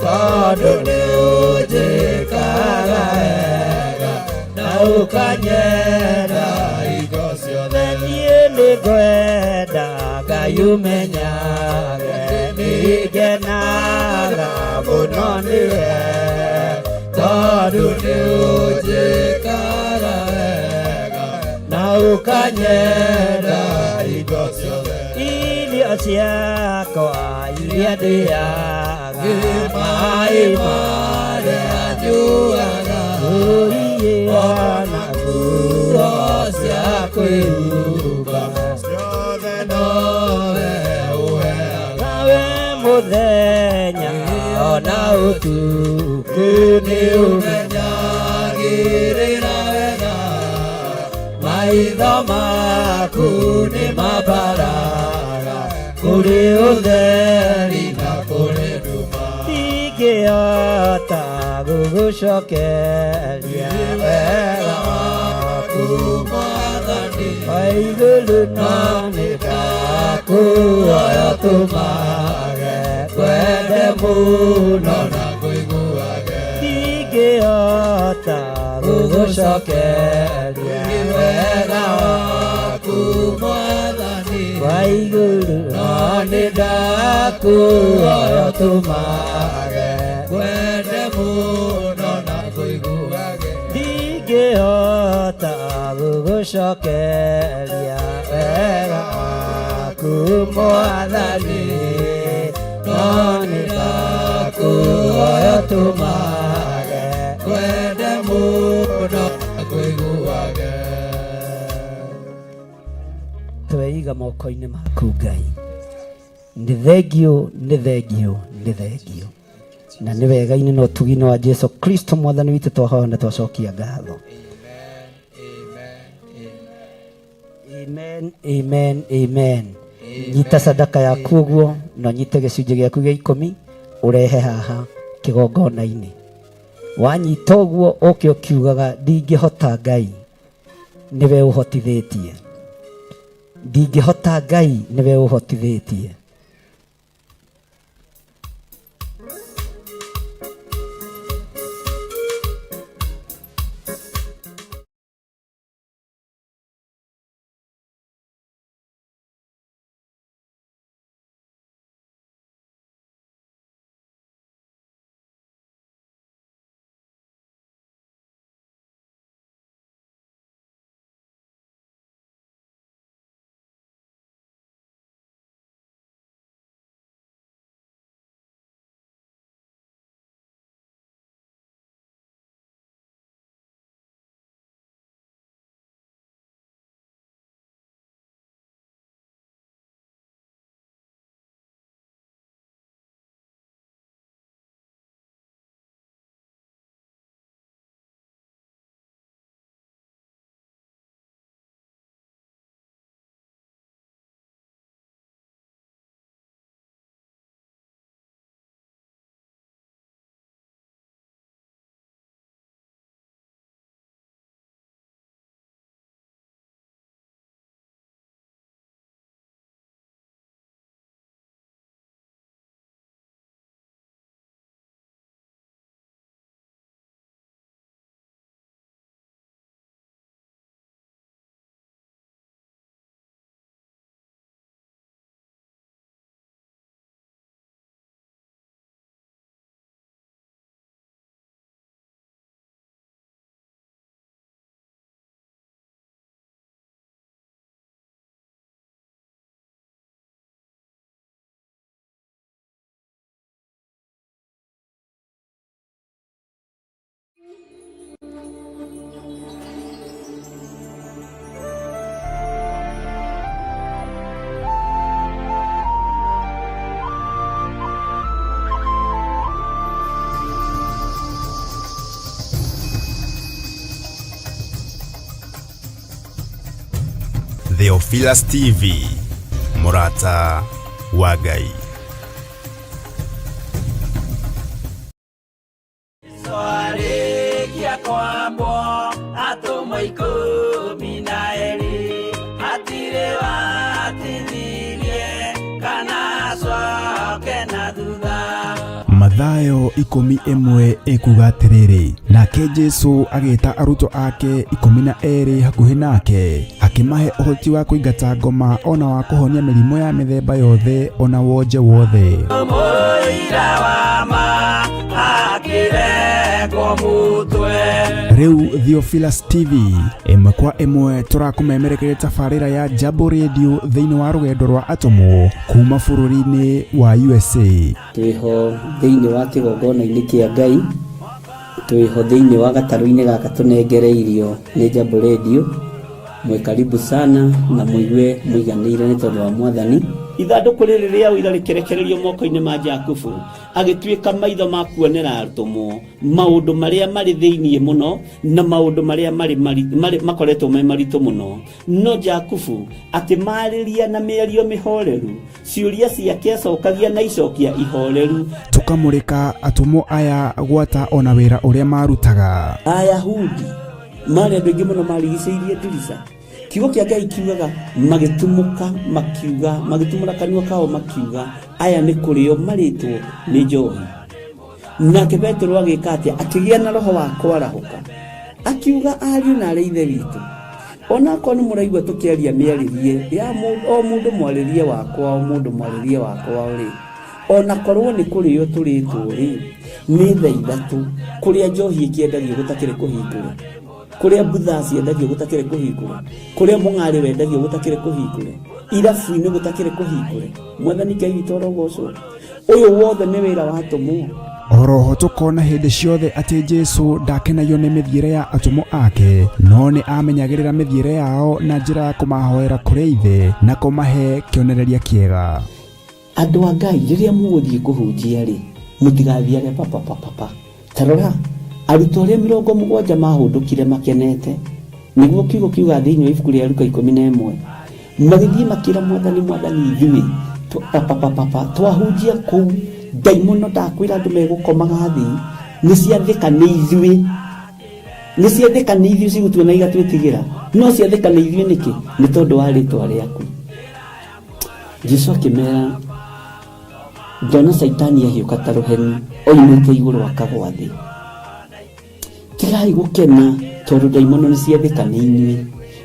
tondũ nĩ ũnjĩkaga wega na ũkanyenda hingo ciothe niĩ nĩ ngwenda Ngai ũmenyage ngenaga mũno nĩwe tondũ nĩ ũnjĩkaga wega na ũkanyenda hingo ciothe irio ciakwa iria ndĩaga maĩ marĩa nyuaga ũiĩ ona nguo cia kwĩhumba ciothe nowe ũheaga nawe mũthenya ona ũtukũ nĩ ũmenyagĩrĩra wega maitho maku Kũrĩ ũtheri na kũrĩ nduma. Ndingĩhota gũgũcokeria wega waku Mwathani, wa igũrũ, no nĩ ndakuoya tũmage kwende mũno na ngũiguage. Ndingĩhota gũgũcokeria Wega waku Mwathani, wa igũrũ, no nĩ ndakuoya tũmage ngwende mũno na ngũiguage. Ndingĩhota gũgũcokeria wega waku Mwathani, no nĩ ndakuoya tũmage Ngwende mũno na ngũiguage. Tweiga moko-inĩ maku Ngai. Nĩ thengio, nĩ thengio, nĩ thengio, na nĩ wega-inĩ na ũtugi-inĩ wa Jesu Kristo Mwathani witũ twahoya na twacokia ngatho. Amen, amen, Amen, amen, amen. Nyita sadaka yaku ũguo na ũnyite gĩcunjĩ gĩaku gĩa 10 ũrehe haha kĩgongona-inĩ. Wanyita ũguo ũke ũkiugaga, ndingĩhota Ngai, nĩwe ũhotithĩtie. Ndingĩhota Ngai, nĩwe ũhotithĩtie. Theophilus TV, mũrata wa Ngai. Arĩkia kwambwo atũmwo 12 hatirĩ watithirie kana acoke na thutha. Mathayo 11 ĩkuga atĩrĩrĩ, nake Jesu agĩta arutwo ake 12 hakuhĩ nake, akĩmahe ũhoti wa kũingata ngoma ona wa kũhonia mĩrimũ ya mĩthemba yothe ona wonje wothe. Mũira wa ma akĩrengwo mũtwe. Rĩu Theophilus TV ĩmwe kwa ĩmwe tũrakũmemerekeria tabarĩra ya Jambo Radio thĩinĩ wa rũgendo rwa atũmwo kuma bũrũri-inĩ wa USA. Twĩho thĩinĩ wa kĩgongona-inĩ kĩa Ngai, twĩho thĩinĩ wa gatarũ-inĩ gaka tũnengereirio nĩ Jambo Radio. Mwĩ karibu sana na mũigue mũiganĩire nĩ tondũ wa Mwathani. Ithandũkũ rĩrĩ rĩa ũira rĩkĩrekererio moko-inĩ ma Jakubu, agĩtuĩka maitho ma kuonera atũmwo maũndũ marĩa marĩ thĩinĩ mũno na maũndũ marĩa marĩ makoretwo me maritũ mũno. No Jakubu akĩmarĩria na mĩario mĩhoreru, ciũria ciake acokagia na icokia ihoreru. Tũkamũrĩka atũmwo aya gwata ona wĩra ũrĩa marutaga. Ayahudi marĩ andũ aingĩ mũno marigicĩirie ndirica. Kiugo kĩa Ngai kiugaga magĩtumũka makiuga, magĩtumũra kanua kao makiuga, aya nĩ kũrĩo marĩtwo nĩ njohi. Nake Petero agĩka atĩa? Akĩgĩa na roho wa kwarahũka, akiuga, ariũ na arĩ ithe witũ, onakorwo nĩ mũraigua tũkĩaria mĩarĩrie ya o mũndũ mwarĩrie wakwa, o mũndũ mwarĩrie wakwa rĩ, onakorwo nĩ kũrĩo tũrĩtwo rĩ, nĩ thaa ithatũ kũrĩa njohi ĩkĩendagio gũtakĩrĩ kũhingũre, kũrĩa mbutha ciendagio gũtakĩrĩ kũhingũre, kũrĩa mũng'arĩ wendagio gũtakĩrĩ kũhingũre, irabu-inĩ gũtakĩrĩ kũhingũre. Mwathani Ngai witũ arogocwo. Ũyũ wothe nĩ wĩra wa atũmwo. Oroho tũkona hĩndĩ ciothe atĩ Jesu ndakenagio nĩ mĩthiĩre ya atũmwo ake, no nĩ amenyagĩrĩra mĩthiĩre yao na njĩra ya kũmahoera kũrĩ Ithe na kũmahe kĩonereria kĩega. Andũ a Ngai, rĩrĩa mũgũthiĩ kũhunjia rĩ, mũtigathiage papapapapa. Ta rora, arutwo arĩa 70 mahũndũkire makenete, nĩguo kiugo kiuga thĩinĩ wa ibuku rĩa Luka 11, magĩthiĩ makĩra Mwathani, Mwathani, ithuĩ papapapapa twahunjia kũu, ndaimono ndakwĩra andũ megũkomaga thĩ, nĩ ciathĩka nĩ ithuĩ, nĩ ciathĩka nĩ ithuĩ cigũtuona igatwĩtigĩra, no ciathĩka nĩ ithuĩ nĩkĩ? Nĩ tondũ wa rĩtwa rĩaku. Jesu akĩmera, ndona Caitani ahiũka ta rũheni oimĩte igũrũ akagwa thĩ. Tigai gũkena tondũ ndaimono nĩ ciathĩka nĩ inyuĩ,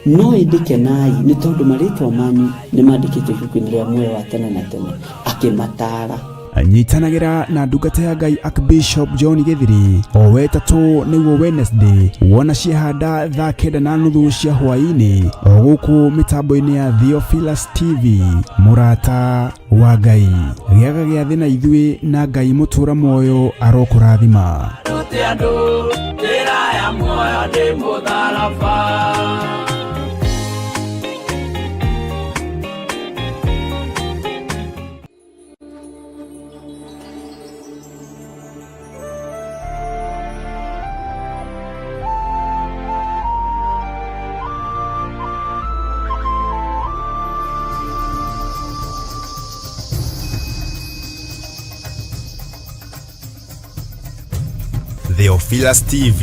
no ĩndĩ kenai nĩ tondũ marĩtwa manyu nĩ mandĩkĩtwo ibuku-inĩ rĩa muoyo wa tene na tene. Akĩmataara. Nyitanagĩra na ndungata ya Ngai Archbishop John Gĩthiri o wetatũ nĩguo Wednesday, wona ciehanda thaa 9:30 cia hwaĩ-inĩ o gũkũ mĩtambo-inĩ ya Theophilus TV. Mũrata wa Ngai, gĩaga gĩathĩ na ithuĩ, na Ngai mũtũra muoyo arokũrathima. Rute andũ njĩra ya muoyo ndĩ mũtharaba. Theophilus TV.